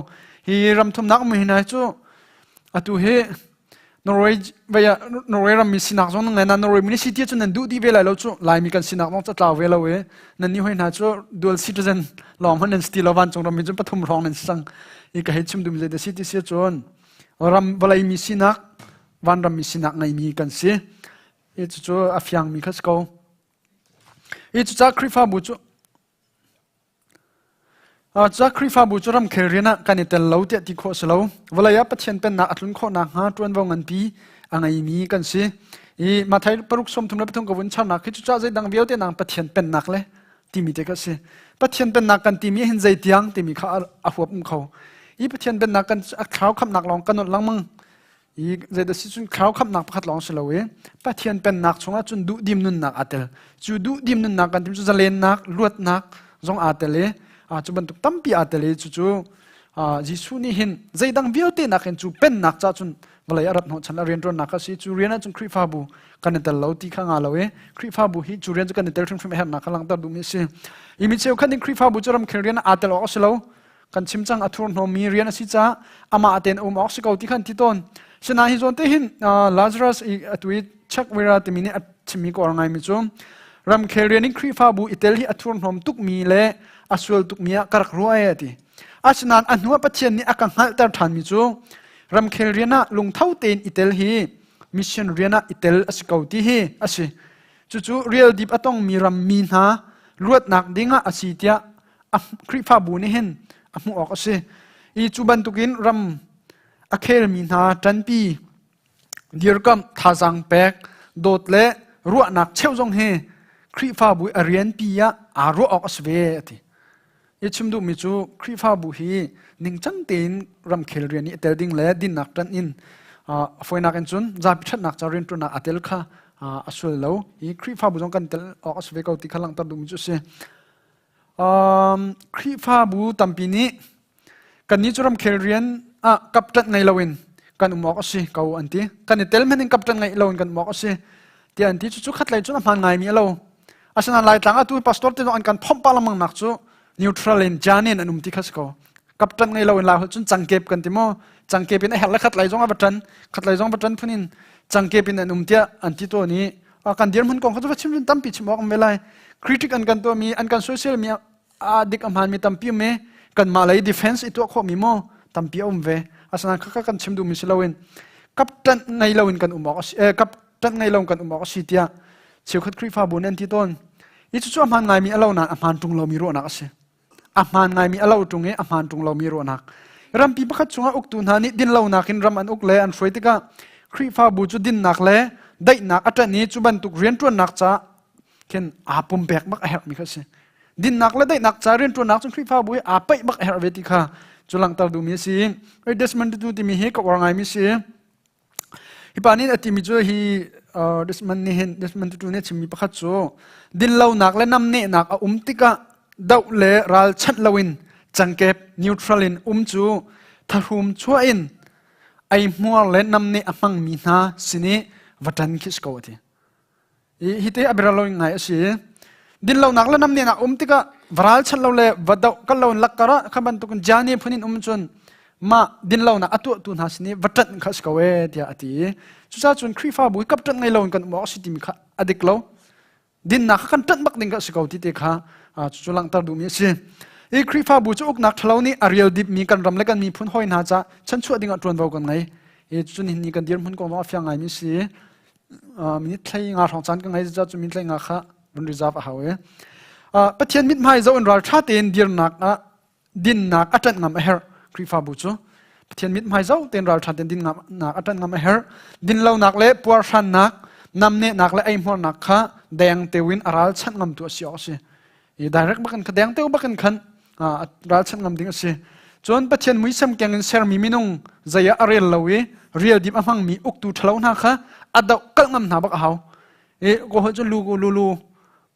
Hi ram thumnak um hi hna cu atu hi Norway vei ah Norway rammi sinak zong nan ngei na Norway mi si ti cun nan duh dih ve lai lo cu Laimi kan sinak zong catlau ve lo i nan nih hoi hna cu dual citizen lawng hmanh nan si ti lo vancung rammi cun pathum hrawng nan si cang i ka hei chim dum zei da si ti si cun ram vawlei mi sinak van rammi sinak ngeimi kan si i cucu a fiangmi kha si ko Hi cucaah Khrihfabu cu cucaah Khrihfabu cu ramkhel rian ah kan i tel lo tiah ti khawh a si lo. Vawlei ah Pathian Pennak a tlun khawh nakhnga ṭuanvo nganpi a ngeimi kan si. I Matthai paruk 33 ka vun charnak khi cucaah zeidang vialte nang Pathian Pennak le timi te kha a si. Pathian Pennak kan timi hin zeitiang timi kha a huap um kho. I Pathian Pennak kan a thlarau khamhnak lawng kan nolh lengmang. I zeidah si cun thlarau khamhnak pakhat lawng si lo i Pathian pennak chungah cun duhdim nunnak aa tel. Cu duhdim nunnak kan tim cu zalennak, luatnak zong aa tel i cu bantuk tampi aa tel i cucu Jesuh nih hin zeidang vialte nakin cu pennak ca cun vawlei a rat hnawhchan a rianṭuannak a si. Cu rian ah cun Khrihfabu kan i tel lo ti kha nga lo i Khrihfabu hi cu rian cu kan i tel hrimhrim a herhnak kha langhter duhmi a si. I mi cheukhat nih Khrihfabu cu ramkhel rian ah aa tel awk a si lo. Kan chim cang a thurhnawmmi rian a si caah amah tein um awk si ko ti khan ti tawn. Sinain hi zawn te hin Lazarus i atu i Czech Vera timi nih a chimmi ka or ngaimi cu ramkhel rian in Khrihfabu i tel hi a thurhnawm tukmi le a sual tukmi ah ka rak ruah e a ti. Asinain a hnuah Pathian nih a ka hngalhter ṭhanmi cu ramkhel rian ah lungtho tein i tel hi mission rian ah i tel a si ko ti hi a si. Cucu rial dip a tongmi rammi hna luatnak ding ah a si tiah Khrihfabu nih hin a hmuh awk a si. I cu bantukin ram a khelmi hna ṭanpi, dirkamh, thazaang pek, dawt le ruahnak cheuh zong hi Khrihfabu a rianpi ah aa ruah awk a si ve a ti. I chim duhmi cu Khrihfabu hi ningcang tein ramkhel rian i tel ding le dinnak ṭanh in a fawinak in cun zapi ṭhatnak ca rianṭuannak aa tel kha a sual lo. Hi Khrihfabu zong kan tel awk a si ve ko ti kha langhter duhmi cu a si. Khrihfabu tampi nih kannih cu ramkhel rian ah kapṭanh ngei loin kan um awk a si ko an ti. Kan i tel hmanh in kapṭanh ngei loin kan um awk a si tiah an ti. Cucu khatlei cun a hmaan ngaimi a lo. Asinain Laitlang atu pastor te an kan phomh pah lengmang nak cu neutral in jan in an um ti kha si ko. Kapṭan ngei loin Lai holh cun cangkep kan ti maw? Cangkep in a herh le khat lei zong a va ṭan, khat lei zong va ṭan phun in cangkep in an um tiah an ti tawn i kan dirhmun kong kha cu va chim cun tampi chim awk um ve lai. Critic an kan tuahmi, an kan soisel mi a dik a hmaanmi tampi um i kanmah lei defense i tuah khawhmi maw tampi a um ve. Asinain khakha kan chim duhmi si loin kapṭanh ngei loin kan um awk a si, eh, kap ṭanh ngei lo kan um awk a si tiah cheukhat Khrihfabu nih an ti tawn. Hi cucu a hmaan ngaimi a lo nain a hmaan ṭung lomi ruahnak a si. A hmaan ngaimi a lo ṭung i a hmaan ṭung lomi ruahnak. Rampi pakhat chungah uktu hna nih dinlonak in ram an uk le an hruai tikah Khrihfabu cu dinnak le daihnak a ṭanh i cu bantuk rianṭuannak caah khin aa pumpek bak a herhmi kha a si. Dinnak le daihnak ca rianṭuannak cu Khrihfabu hi aa paih bak a herh ve ti kha cu langhter duhmi a si. Desmond Tutu timi hi ka uar ngaimi si. Hi pa nih a timi cu hi Desmond nih hin Desmond Tutu nih a chimmi pakhat cu dinlonak le namnehnak a um tikah doh le ralchanh loin cangkep neutral in um cu thahrum chuah in eihmuar le namneh a hmangmi hna sin i va ṭan khi si ko a ti. Hi te a biara lo ngai a si. Dinlonak le namnehnak um tikah varal chan lo le va doh kal lo in lakkar ah kha bantukin jani phun in um cun mah dinlonak a tuahtu hna sin i va ṭanh kha a si ko ee tiah a ti. Cucaah cun Khrihfabu hi kap ṭanh ngei lo in kan um awk a si timi kha a dik lo. Dinnak kha kan ṭanh bak ding kha a si ko ti te kha cucu langhter duhmi a si. Hi Khrihfabu cu uknak ṭhalo nih a rial dipmi kan ram le kan miphun hawi hna ca chanchuah dingah ṭuanvo kan ngei. Hi cun hin ni kan dirhmun kong zong a fiang ngaimi si. Minute thlei nga hrawng caan ka ngei ca cu minute thlei nga kha run reserve a hau i Pathian mithmai zoh in ralṭha tein dirnak ah dinnak a ṭanh ngam a herh Khrihfabu cu Pathian mithmai zoh tein ralṭha tein dinnak a ṭanh ngam a herh dinlonak le puarhrannak namnehnak le eihmuarnak kha deng teu in a ralchanh ngamtu a si awk a si i direct bakin kha deng teu bakin khan ralchanh ngam ding a si cun Pathian muisam keng in sermi minung zei ah a rel lo i rial dim a hmangmi uktu ṭhalo hna kha a doh kalh ngam hna bak a hau i ko hoi cun lu lu lu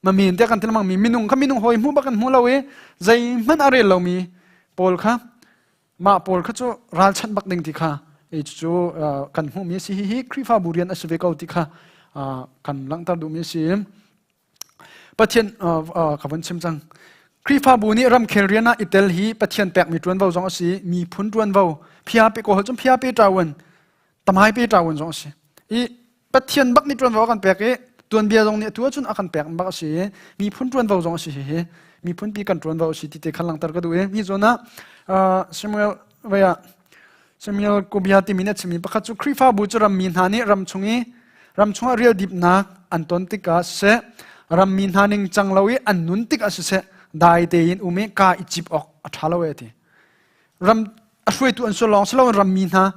mamin te kan ti lengmang mi minung kha minung hawi hmu bak kan hmu lo i zeihmanh a rel lomi pawl kha mah pawl kha cu ralchanh bak ding ti kha cu kan hmuhmi a si hi hi Khrihfabu rian a si ve ko ti kha kan langhter duhmi a si Pathian ka vun chim cang. Khrihfabu nih ramkhel rian ah i tel hi Pathian pekmi ṭuanvo zong a si, miphun ṭuanvo, phia pe kaw cun phia pe ṭawan, tamai pe ṭawan zong a si. I Pathian bak nih ṭuanvo a kan pek i tuanbia zong nih atu ahcun a kan pek bak a si i miphun ṭuanvo zong a si hihi miphun pi kan ṭuanvo a si ti te khan langhter ka duh i mi zawn ah Samuel vei ah Samuel Kubia timi nih a chimmi pakhat cu Khrihfabu cu rammi hna nih ram chung i ram chungah rialdipnak an ton tikah siseh rammi hna ningcang lo i an nun tikah siseh dai tein um i kaa i cip awk a ṭha lo e ti. Ram a hruaitu an sual lawng si loin rammi hna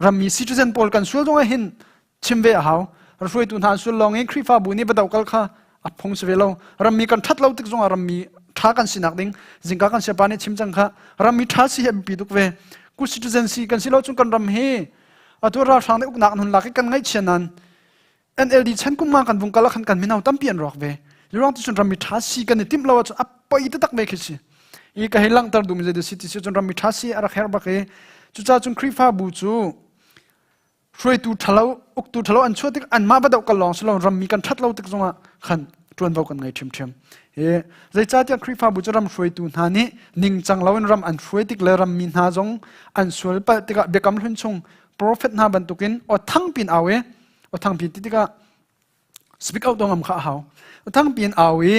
rammi citizen pawl kan sual zongah hin chim ve a hau. Hruaitu hna an sual lawng in Khrihfabu nih va dokal kha a phung si ve lo. Rammi kan ṭhat lo tik zongah rammi ṭha kan sinak ding zingka kan siapa nih chim cang kha rammi ṭha si hi a biapi tuk ve. Good citizen si kan si lo cun kan ram hi atu ralhrang nih uknak an hun lak i kan ngaihchia nan NLD chan kum nga kan vung kal ah khan kan mino tampi an rawk ve. Ruang ti cun rammi ṭha si kan i timh lo ahcun a poi taktak ve khi si. I ka hei langhter duhmi zei si ti si cun rammi ṭha si a rak herh bak i cucaah cun Khrihfabu cu hruaitu ṭhalo uktu ṭhalo an chuah tik anmah va doh kal lawng si lo rammi kan ṭhat lo tik zongah khan ṭuanvo kan ngei ṭhiamṭhiam. Hi zeicahtiah Khrihfabu cu ram hruaitu hna nih ningcang loin ram an hruai tik le rammi hna zong an sual palh tikah biakam hlun chung prophet hna bantukin aw thangpi in au i aw thangpi ti tikah speak out ngam kha a hau. Aw thangpi in au i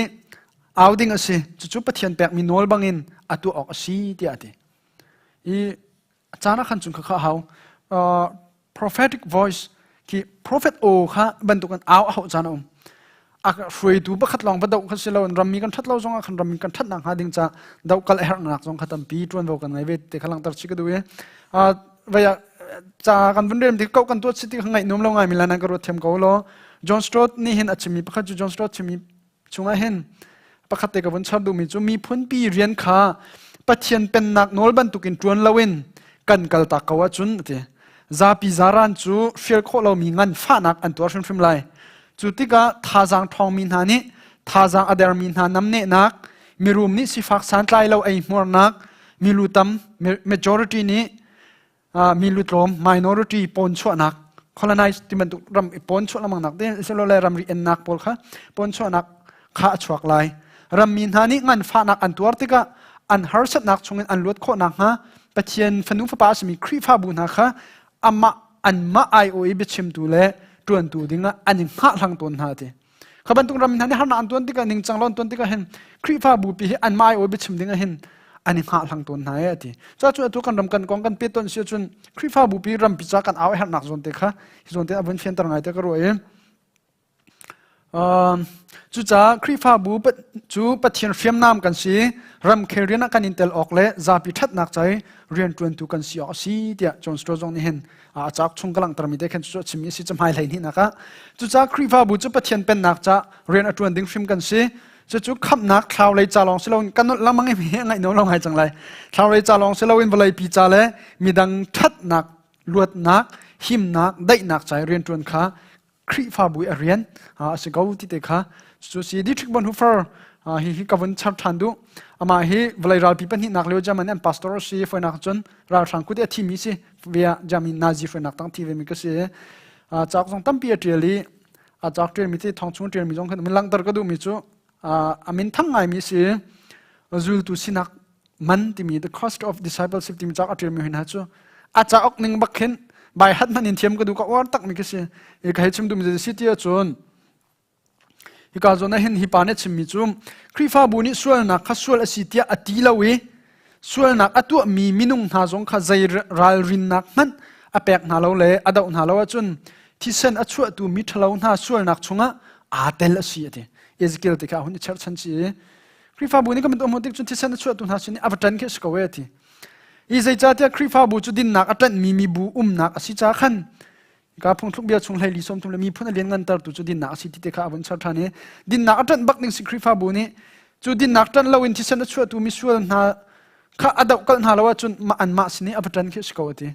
au ding a si. Cucu Pathian pekmi nawl bangin a tuah awk a si tiah a ti. I a caan ah khan cun kha a hau. Prophetic voice khi prophet aw kha bantukin au a hauh caan a um. A hruaitu pakhat lawng va doh kha si lo rammi kan ṭhat lo zongah khan rammi kan ṭhatnak hnga ding ca doh kal a herhnak zong kha tampi ṭuanvo kan ngei ve te kha langhter chih ka duh i vei ah ca kan vun rem tik ko kan tuat si ti kha ngaih nuam lo ngai mi lan ka ruat thiam ko law John Stott nih hin a chimmi pakhat cu John Stott chimmi chungah hin. Pakhat te ka vun char duhmi cu miphunpi rian kha Pathian pennak nawl bantukin ṭuan loin kan kaltak ko ahcun a ti. Zapi zaran cu hrial khawh lomi nganfahnak an tuar hrimhrim lai. Cu tikah thazaang ṭhawngmi hna nih thazaang a dermi hna namnehnak, mirum nih sifak santlai lo eihmuarnak, milu tam majority nih milu tlawm minority pawn chuahnak colonize ti bantuk ram i pawn chuah lengmang nak te silole ramri ennak pawl kha pawn chuahnak kha a chuak lai. Rammi hna nih nganfahnak an tuar tikah an harsatnak chungin an luat khawh nakhnga Pathian fanu fapa a simi Khrihfabu hna kha amah anmah aiawh i biachimtu le ṭuantu dingah an i hngahhlang tawn hna ti. Kha bantuk ram hna nih harnak an tuan tikah ningcang lo an tuan tikah hin Khrihfabu pi hi anmah aiawh i biachim dingah hin an i hngahhlang tawn hna e ati. Cu cun atu kan ram kan kong kan pet tawn si ahcun Khrihfabu pi rampi ca kan au a herhnak zawn te kha hi zawn te a vun fianter ngai te ka ruah i Cucaah Khrihfabu cu Pathian hriamnam kan si, ramkhel rian ah kan in tel awk le zapi ṭhatnak ca i rianṭuantu kan si awk a si tiah John Stott zong nih hin a cauk chung ka langhtermi te khan cucu a chimmi a si cahmai 12 nak ah. Cucaah Khrihfabu cu Pathian pennak ca rian a ṭuan ding hrim kan si. Cucu khamhnak thlau lei ca lawng si loin kan nolh lengmang i ngaih no lo ngai cang lai. Thlau lei ca lawng si loin vawleipi ca le midang ṭhatnak, luatnak, himnak, daihnak ca i rianṭuan kha Khrihfabu i a rian a si ko ti te kha cu si Dietrich Bonhoeffer hi hi ka vun char ṭhan duh. Amah hi vawlei ralpi pahnihnak lio German an pastor si foinak cun ralhrang kut i a thimi si via German Nazi foinak tang thi ve mi ka si. Cauk zong tampi a ṭial i a cauk ṭial mi te thong chung ṭial mi zong khan min langhter ka duh mi cu a min thang ngai mi si zultu sinak man timi the cost of discipleship timi cauk a ṭialmi hna cu a cauk ning bak khin bai hat hmanh in thiam ka duh ka uar tak mi ka si. I ka hei chim duhmi si ti ahcun hika zawn ah hin hi pa nih chimmi cu Khrihfabu nih sualnak kha sual a si tiah a ti lo i sualnak a tuahmi minung hna zong kha zei ralrinnak hmanh a pek hna lo le a doh hna lo ahcun thisen a chuahtu mi ṭhalo hna sualnak chungah aa tel a si a ti. Ezekiel ti kha a hun i cherhchan chi i Khrihfabu nih kan um tik cun thisen a chuahtu hna sin i a va ṭan khi a si ko e a ti. I zeicahtiah Khrihfabu cu dinnak a ṭanhmi mibu umnak a si ca khan ka phungthluk bia chung hlei li 30 le miphun a lianngantertu cu dinnak a si ti te kha a vun char ṭhan i dinnak a ṭanh bak ding si Khrihfabu nih cu dinnak ṭanh loin thisen a chuahtu misual hna kha a dohkalh hna lo ahcun anmah sin i a va ṭan khi a si ko a ti.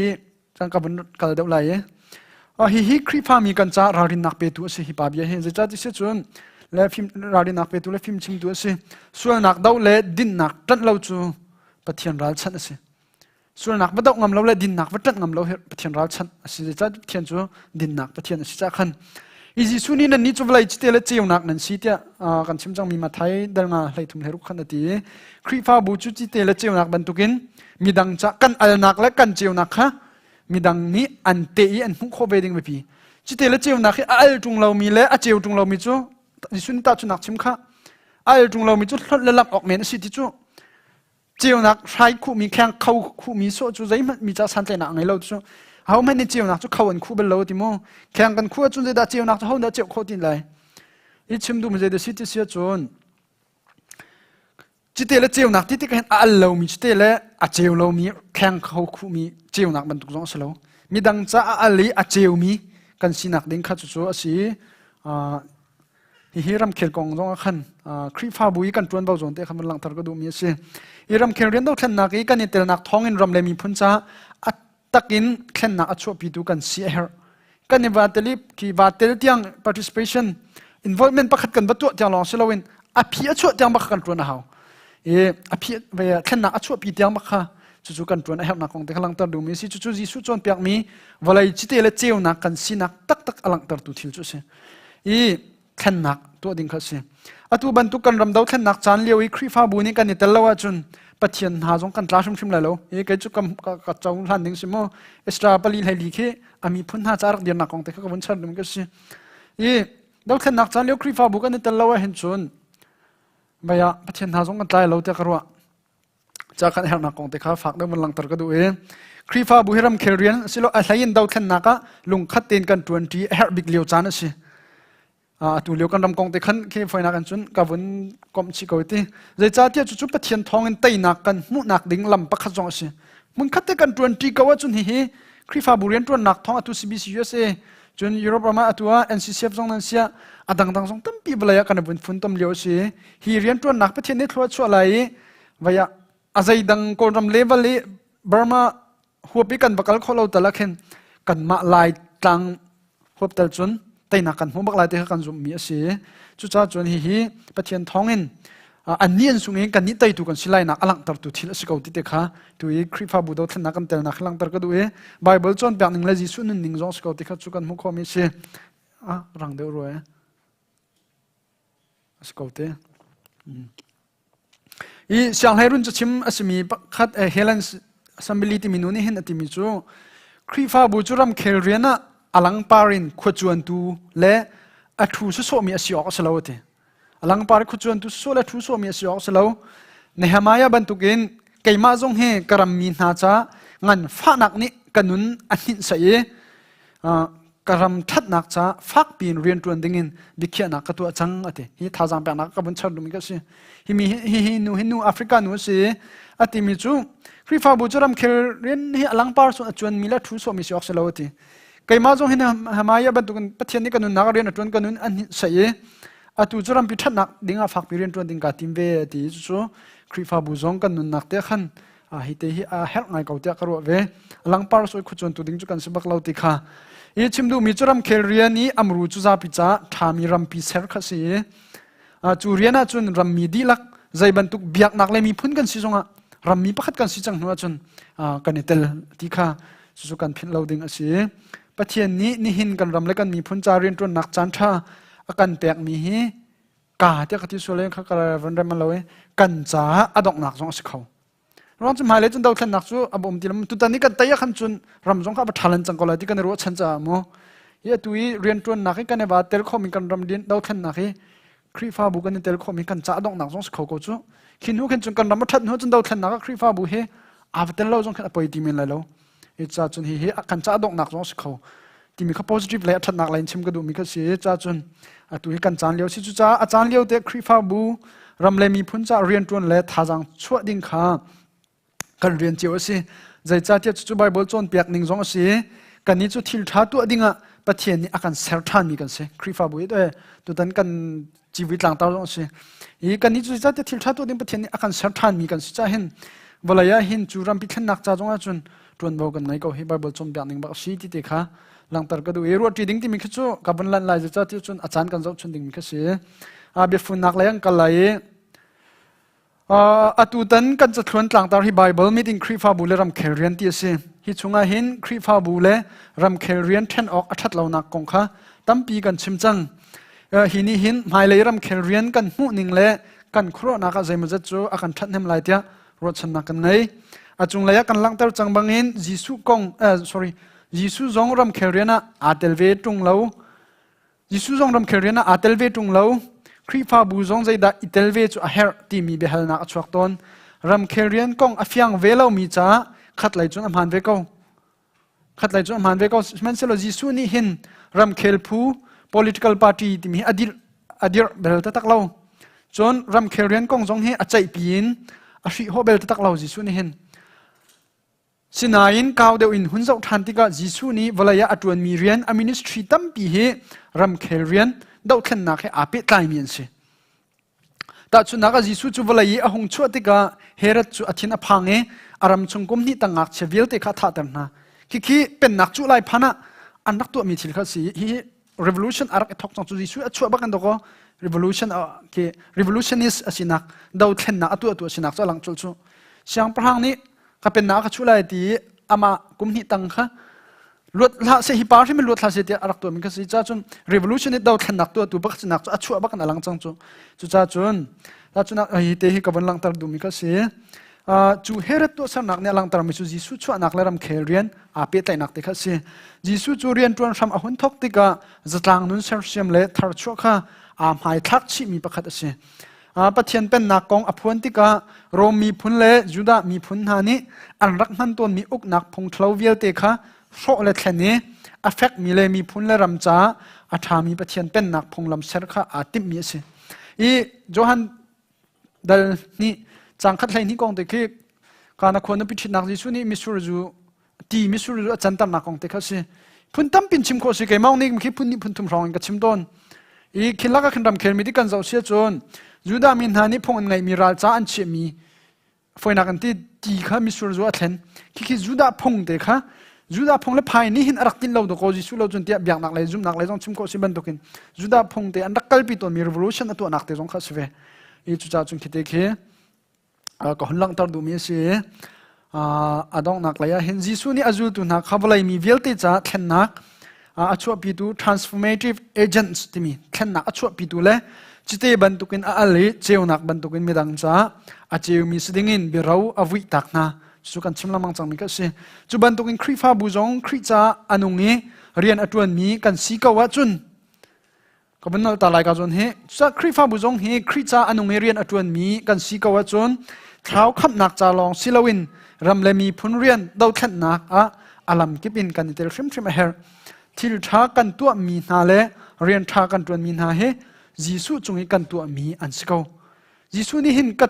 I cang ka vun kal deuh lai i hihi Khrihfami kan caah ralrinnak petu a si hi pa bia hi. Zeicah ti si cun le fim ralrinnak petu le fimchimtu a si. Sualnak doh le dinnak ṭanh lo cu Pathian ralchanh a si. Sualnak va doh ngam lo le dinnak va ṭanh ngam lo hi Pathian ralchanh a si. Zeicah Pathian cu dinnak Pathian a si cah khan i Jesuh nih nannih cu vawlei cite le ceunak nan si tiah kan chim cangmi Matthai dal nga 13 hlei ruk khan a ti i Khrihfabu cu cite le ceunak bantukin midang ca kan alnak le kan ceunak kha midang nih an te i an hmuh khawh ve ding biapi. Cite le ceunak hi a al ṭung lomi le a ceu ṭung lomi cu Jesuh nih tahchunhnak chim kha a al ṭung lomi cu hlonh le lamh awk men a si ti cu ceunak hrai khuhmi kheng kho khuhmi sawh cu zeihmanh mi ca santlaihnak a ngei lo cu ahohmanh nih ceunak cu kho an khuh bal lo ti mu kheng kan khuh ahcun zeidah ceunak cu hodah ceuh khawh ti lai i chim duhmi zeidah si ti si ahcun cite le ceunak ti tik hin a al lomi cite le a ceu lomi kheng kho khuhmi ceunak bantuk zong a si lo midang ca a al i a ceumi kan sinak ding kha cucu a si. Hihi ramkhel kong zong ah khan Khrihfabu i kan ṭuanvo zawn te khan van langhter ka duhmi a si. Hi ramkhel rian dothlennak i kan i telnak thawngin ram le miphun caah a takin thlennak a chuahpitu kan si a herh. Kan i va tel i khi va tel tiang participation involvement pakhat kan va tuah tiang lawng si loin a phi a chuah tiang bak kan ṭuan a hau. I a phi thlennak a chuahpi tiang bak kha cucu kan ṭuan a herhnak kong te kha langhter duhmi a si. Cucu Jesuh cawnpiakmi vawlei cite le ceunak kan sinak taktak a langhtertu thil cu a si. I thlennak tuah ding kha a si. Atu bantuk kan ram dothlennak caan lio i Khrihfabu nih kan i tel lo ahcun Pathian hna zong kan tla hrimhrim lai lo. I kei cu ka, ka, ka cohlan ding si mu. Extra pali hlei li khi a miphun hna ca rak dirnak kong te kha ka vun char ding ka si. I dothlennak caan lio Khrihfabu kan i tel lo ahhin cun baya Pathian hna zong kan tlai lo tiah ka ruah. Ca kan herhnak kong te kha fak deuh van langhter ka duh i Khrihfabu hi ramkhel rian silo a hlei in dothlennak ah lungkhat tein kan ṭuanṭi a herh bik lio caan a si. Atu lio kan ram kong te khan khi foinak an cun ka vun komh chih ko ti. Zeicahtiah cucu Pathian thawngin teinak kan hmuhnak ding lam pakhat zong a si. Hmunkhat te kan ṭuanṭi ko ahcun hihi Khrihfabu rianṭuannak thawng atu CBC USA. Cun Europe ram ah atu ah NCCF zong nan siah a dangdang zong tampi vawlei ah kan vun funtom lio a si. Hi rianṭuannak Pathian nih thlua chuah lai i vei ah a zeidang Kawlram level i Burma huap i kan va kal khawh lo tal ah khin kanmah Lai tlang huap tal cun teinak kan hmu bak lai ti kha kan zumhmi a si. Cucaah cun hihi Pathian thawngin annih an sung in kannih teitu kan si lainak a langhtertu thil a si ko ti te kha tu i Khrihfabu dothlennak kan telnak hi langhter ka duh i Bible cawnpiak ning le Jesuh nunning zong si ko ti kha cu kan hmuh khawhmi a si. Ah, rang deuh rua a si ko te. I sianghleirun cachim a simi pakhat Helen Assembly timi nu nih hin a timi cu Khrihfabu cu ramkhel rian ah a langpar in khuacuantu le a thu sawsawhmi a si awk a si lo a ti. A langpar i khuacuantu sawsawh le a thu sawhmi a si awk a si lo. Nehemiah bantukin keimah zong hi ka rammi hna ca nganfahnak nih ka nun a hninh saih i ka ram ṭhatnak caah fakpi in rianṭuan dingin biakhiahnak ka tuah cang a ti. Hi thazaang peknak ka vun char dumi ka si. Hi mi hi hi nu hi nu Africa nu a si. A timi cu Khrihfabu cu ramkhel rian hi a langpar sun a cuan mi le thu sawhmi si awk si lo a ti. Keimah zong hi Hamaya bantukin Pathian nih ka nunnak rian a ṭuan ka nun an saih i atu cu rampi ṭhatnak ding ah fakpi rian ṭuan ding kaa tim ve a ti. Cucu Khrihfabu zong kan nunnak te khan hi te hi a herh ngai ko tiah ka ruah ve. Langpar soi khuacuan tu ding cu kan si bak lo ti kha. I chim duhmi cu ramkhel rian i amru cu zapi ca ṭhami rampi ser kha si i cu rian ah cun rammi dihlak zei bantuk biaknak le miphun kan si zongah rammi pakhat kan si cang hnu ahcun kan i tel ti kha cucu kan philh lo ding a si. Pathian nih nihin kan ram le kan miphun ca rianṭuannak caan ṭha a kan pekmi hi ka tiah ka ti sual kha ka van rem lo i kan caah a donghnak zong a si kho. Ruang cu hmailei cun dothlennak cu a bawm ti lo. Tutan i kan tei ah khan cun ram zong kha a ṭhalan cang ko lai ti kan i ruahchan caah mu. Hi atu i rianṭuannak hi kan i va tel khomi kan ram dothlennak hi Khrihfabu kan i tel khomi kan ca donghnak zong si kho ko cu. Khi hnu khin cun kan ram a ṭhat hnu cun dothlennak ah Khrihfabu hi aa va tel lo zong khin a poi ti men lai lo. Hi ca cun hi hi kan ca donghnak zong si kho. Timi kha positive lei a ṭhatnak lei in chim ka duhmi kha si. Ca cun atu hi kan caan lio si cu caah a caan lio te Khrihfabu ram le miphun ca rianṭuan le thazaang chuah ding kha kan rian cio a si. Zeicahtiah cucu Bible cawnpiak ning zong a si. Kannih cu thil ṭha tuah dingah Pathian nih a kan ser ṭhanmi kan si. Khrihfabu hi tutan kan civui tlangtar zong a si. I kannih cu zeicahtiah thil ṭha tuah ding Pathian nih a kan ser ṭhanmi kan si cah hin vawlei ah hin cu rampi thlennak ca zongah cun ṭuanvo kan ngei ko hi Bible cawnpiak ning bak a si ti te kha langhter ka duh i ruahṭi ding timi khi cu ka vun lanh lai zeicahtiah cun a caan kan zohchun dingmi kha si. Biafunnak lei an kal lai i Atutan kan cathluan tlangtar hi Bible meeting Khrihfabu le ramkhel rian ti a si. Hi chungah hin Khrihfabu le ramkhel rian ṭhen awk a ṭhat lonak kong kha tampi kan chim cang. Hi nih hin hmailei ramkhel rian kan hmuh ning le kan khuaruahnak ah zeimawzat cu a kan ṭhathnem lai tiah ruahchannak kan ngei. A cunglei ah kan langhter cang bangin Jesuh kong sorry Jesuh zong ramkhel rian ah aa tel ve ṭung lo. Jesuh zong ramkhel rian ah aa tel ve ṭung lo. Khrihfabu zong zeidah i tel ve cu a herh timi biahalnak a chuak tawn. Ramkhel rian kong a fiang ve lomi caah khatlei cun a hmaan ve ko. Khatlei cun a hmaan ve ko. Sihmanhsehlaw Jesuh nih hin ramkhel phu political party timi hi a dirh a dirh bel taktak lo. Cun ramkhel rian kong zong hi a ceihpi in a hrihhawh bel taktak lo Jesuh nih hin. Sinain kau deuh in hun zoh ṭhan tikah Jesuh nih vawlei ah a ṭuanmi rian a ministry tampi hi ramkhel rian dohthlennak he aa pehtlaimi an si. Tahchunhnak ah Jesuh cu vawlei i a hung chuah tikah Herod cu a thin a phang i a ram chung kum hnih tang ngakchia vialte kha a thahter hna. Khikhi pennak cuh lai phan ah an rak tuahmi thil kha a si. Hihi revolution a rak i thawk cang cu Jesuh a chuah bak in dawkaw revolution ke revolutionist a sinak dothlennak a tuahtu a sinak cu a lang cul cu. Siangpahrang nih ka pennak ka chuh lai ti i amah kum hnih tang kha luat hlah se hi pa hrim in luat hlah se tiah a rak tuahmi kha si ca cun revolution i dothlennak tuahtu bak sinak cu a chuah bak in a lang cang cu cuca cun cun hi te hi ka von langhter duhmi kha si cu Herod tuahsernak nih a langhtermi cu Jesuh chuahnak le ramkhel rian aa pehtlaihnak te kha si Jesuh cu rian ṭuan hram a hun thawk tikah zatlang nun sersiam le tharchuah kha aa hmaithlak chihmi pakhat a si Pathian pennak kong a phuan tikah Rom miphun le Judah miphun hna nih an rak hman tawnmi uknak phungthlo vialte kha hrawh le thlen i a fekmi le miphun le ram caah a ṭhami Pathian pennak phunglam ser kha aa timhmi a si. I Johan dal nih cang khat hlei hnih kong te khi kana khua nupi ṭhitnak Jesuh nih misur zu ti misur zu a canternak kong te kha a si. Phun tampin chim khawh si keimah nih khi phun nih phun thum hrawng in ka chim tawn. I khilak ah khin ramkhel mi ti kan zoh sia cun Judah mi hna nih phung an ngeihmi ral ca an chiahmi foinak an ti ti kha misur zu a thlen. Khi khi Judah phung te kha Judah phung le phai nih hin a rak tin lo dakaw Jesuh lo cun tiah biaknak lei zumhnak lei zong chim khawh si bantukin Judah phung te an rak kalpi tawnmi revolution a tuahnak te zong kha si ve. I cucaah cun khi te khi ka hun langhter duhmi a si. A donghnak lei ah hin Jesuh nih a zultu hna kha vawlei mi vialte caah thlennak a chuahpitu transformative agents timi thlennak a chuahpitu le cite bantukin a al i ceunak bantukin midang caah a ceumi si dingin biaro a vuih tak hna. Cu kan chim lengmang cangmi ka si. Cu bantukin Khrihfabu zong Khrih caah a nung i rian a ṭuanmi kan si ko ahcun Ka van nolh ta lai ka zawn hi Khrihfabu zong hi Khrih ca a nung i rian a ṭuanmi kan si ko ahcun thlarau khamhnak ca lawng si loin ram le miphun rian dothlennak ah a lam kip in kan i tel hrimhrim a herh. Thil ṭha kan tuahmi hna le rian ṭha kan ṭuanmi hna hi Jesuh cung i kan tuahmi an si ko. Jesuh nih hin ka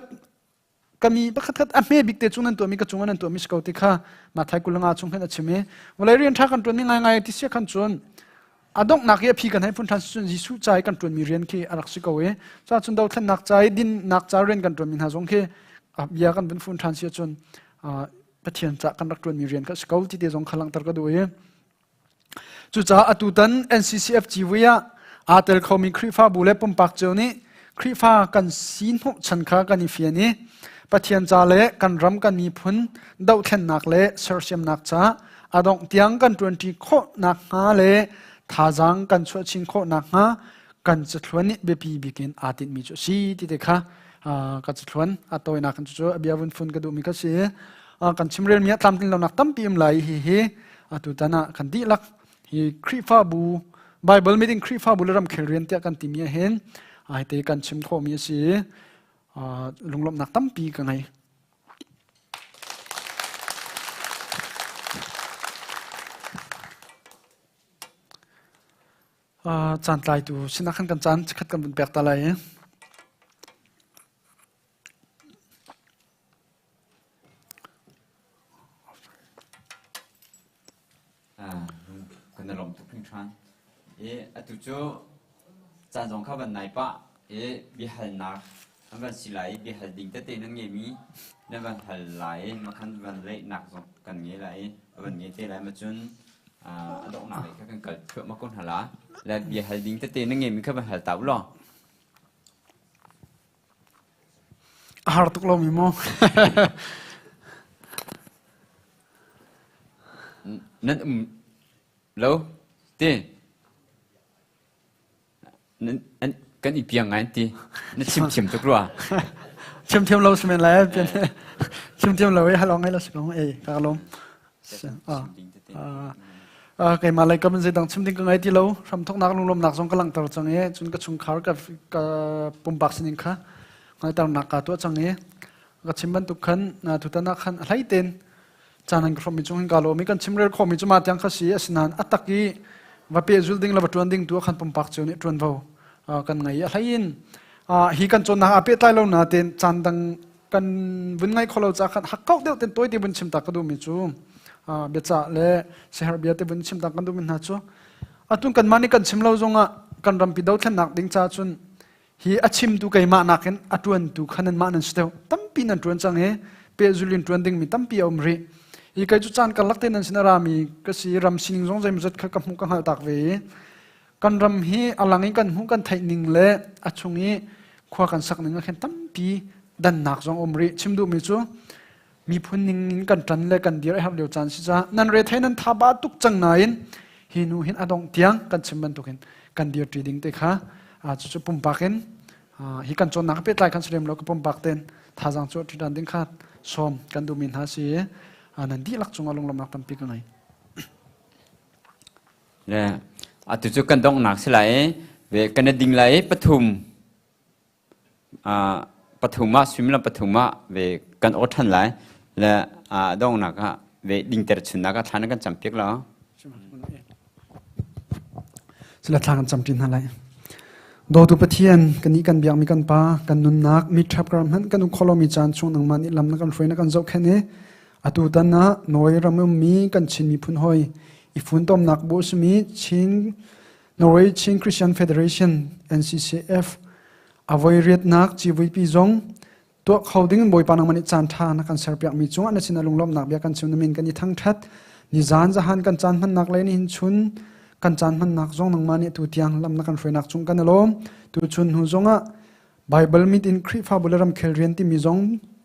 ka mi pakhat khat a hme bik te cung nan tuahmi ka cungah nan tuahmi si ko ti kha Mathai 25 chung khan a chim i vawlei rian ṭha kan ṭuanmi ngaingai ti sia khan cun a donghnak i a phi kan hei phun ṭhan cun Jesuh ca i kan ṭuanmi rian khi a rak si ko i ca cun dothlennak ca i dinnak ca rian kan ṭuanmi hna zong khi bia kan vun fun ṭhan si ahcun Pathian ca kan rak ṭuanmi rian kha si ko ti te zong kha langhter ka duh i Cucaah atutan NCCF civui ah aa tel khomi Khrihfabu le pumpak cio nih Khrihfa kan si hnawhchan kha kan i fian i Pathian ca le kan ram kan miphun dohthlennak le sersiamnak ca a dongh tiang kan ṭuanṭi khawh nakhnga le thazaang kan chuah chin khawh nakhnga kan cathluan nih biapi bik in aa tinhmi cu a si ti te kha ka cathluan a tawinak in cucu a bia vun fun ka duhmi kha si. Kan chimrelmi ah tlamtlin lonak tampi um lai hi hi atutan ah kan dihlak hi Khrihfabu Bible meeting Khrihfabu le ramkhel rian tiah kan timi ah hin ai te kan chim khawhmi a si lunglawmhnak tampi ka ngei. Caan tlaitu sinah khan kan caan chikkhat kan vun pek ta lai i. Kan i lawm tuk hringhran. I atu cu caan zong kha van nai pah i biahalnak an van si lai i biahal ding tete nan ngeimi nan van hal lai i makhan van lehnak zong kan ngei lai i a van ngei te lai ma cun a donghnak lei kha kan kal thluahmah ko hna la. Le biahal ding tete nan ngeimi kha van hal ta u law. A har tuk lomi maw? Nan um lo ti nan an kan i piang ngai ti na chim thiam tuk rua. Chim thiam lo simen lai chim thiam lo i halong ngai lo si ko ei ka lom. Keimah lei kam in zeidang chim ding ka ngei ti lo. Hramthawknak lunglawmnak zong ka langhter cang i cun ka chungkhar ka ka pumpak sining kha hngalhternak kaa tuah cang i ka chim bantuk khan tutan ah khan a hlei tein caan an ka hrawmmi cung hin kaa lawm i kan chimrel khawhmi cu mah tiang kha si asinain a tak i va pehzul ding le va ṭuan ding tu ah khan pumpak cio nih ṭuanvo kan ngei i a hlei in hi kan cawnnak aa pehtlai lo nain caan dang kan vun ngai kho lo ca khan hakkauh deuh ten tawi te vun chim ta ka duhmi cu biacah le siaherh bia te vun chim ta kan duhmi hna cu atun kanmah nih kan chim lo zongah kan rampi dothlennak ding ca cun hi a chimtu keimah nakin a ṭuantu kha nanmah nan si deuh tampi nan ṭuan cang i pehzul in ṭuan dingmi tampi a um rih i kei cu caan karlak te nan sin a rami ka si ram sining zong zeimawzat kha ka hmuh ka hngalh tak ve i kan ram hi a lang in kan hmuh kan theih ning le a chung i khua kan sak ning ah khin tampi dannak zong um rih chim duhmi cu miphun ning in kan ṭan le kan dir a herh lio caan si caah nan rethei nan tha ba tuk cang nain hi nu hin a dongh tiang kan chim bantukin kan dir ṭi ding te kha cucu pumpak in hi kan cawnnak pehtlai kan si lem lo ka pumpak ten thazaang cu ṭi dan ding kha sawm kan duhmi hna si nan dihlak cungah lunglawmhnak tampi ka ngei. Le atu cu kan donghnak si lai i ve kan i ding lai i pathum pathum ah suimilam pathum ah ve kan aw ṭhan lai le donghnak ah ve dingter chunnak ah thla na kan campiak lo. Sila thla kan camṭi hna lai. Dawtu Pathian, kannih kan biakmi kan Pa, kan nunnak, mi ṭhap kar hmanh kan um kholomi caan chung nangmah nih lam na kan hruai na kan zohkhenh i atu tan ah Norway ram ummi kan Chin miphun hawi I funtomnak bu simi Chin Norway Chin Christian Federation NCCF avoi riatnak civui zong tuah kho ding Bawipa nangmah nih caan ṭha na kan serpiak mi cungah na sin a lunglawmhnak bia kan chim. Na min kan i thangṭhat. Ni zan zahan kan caan hmannak le nihin chun kan caan hmannak zong nangmah nih tu tiang lam na kan hruainak cung kan i lawm. Tu chun hnu zongah Bible mit in Khrihfabu le ramkhel rian timi zong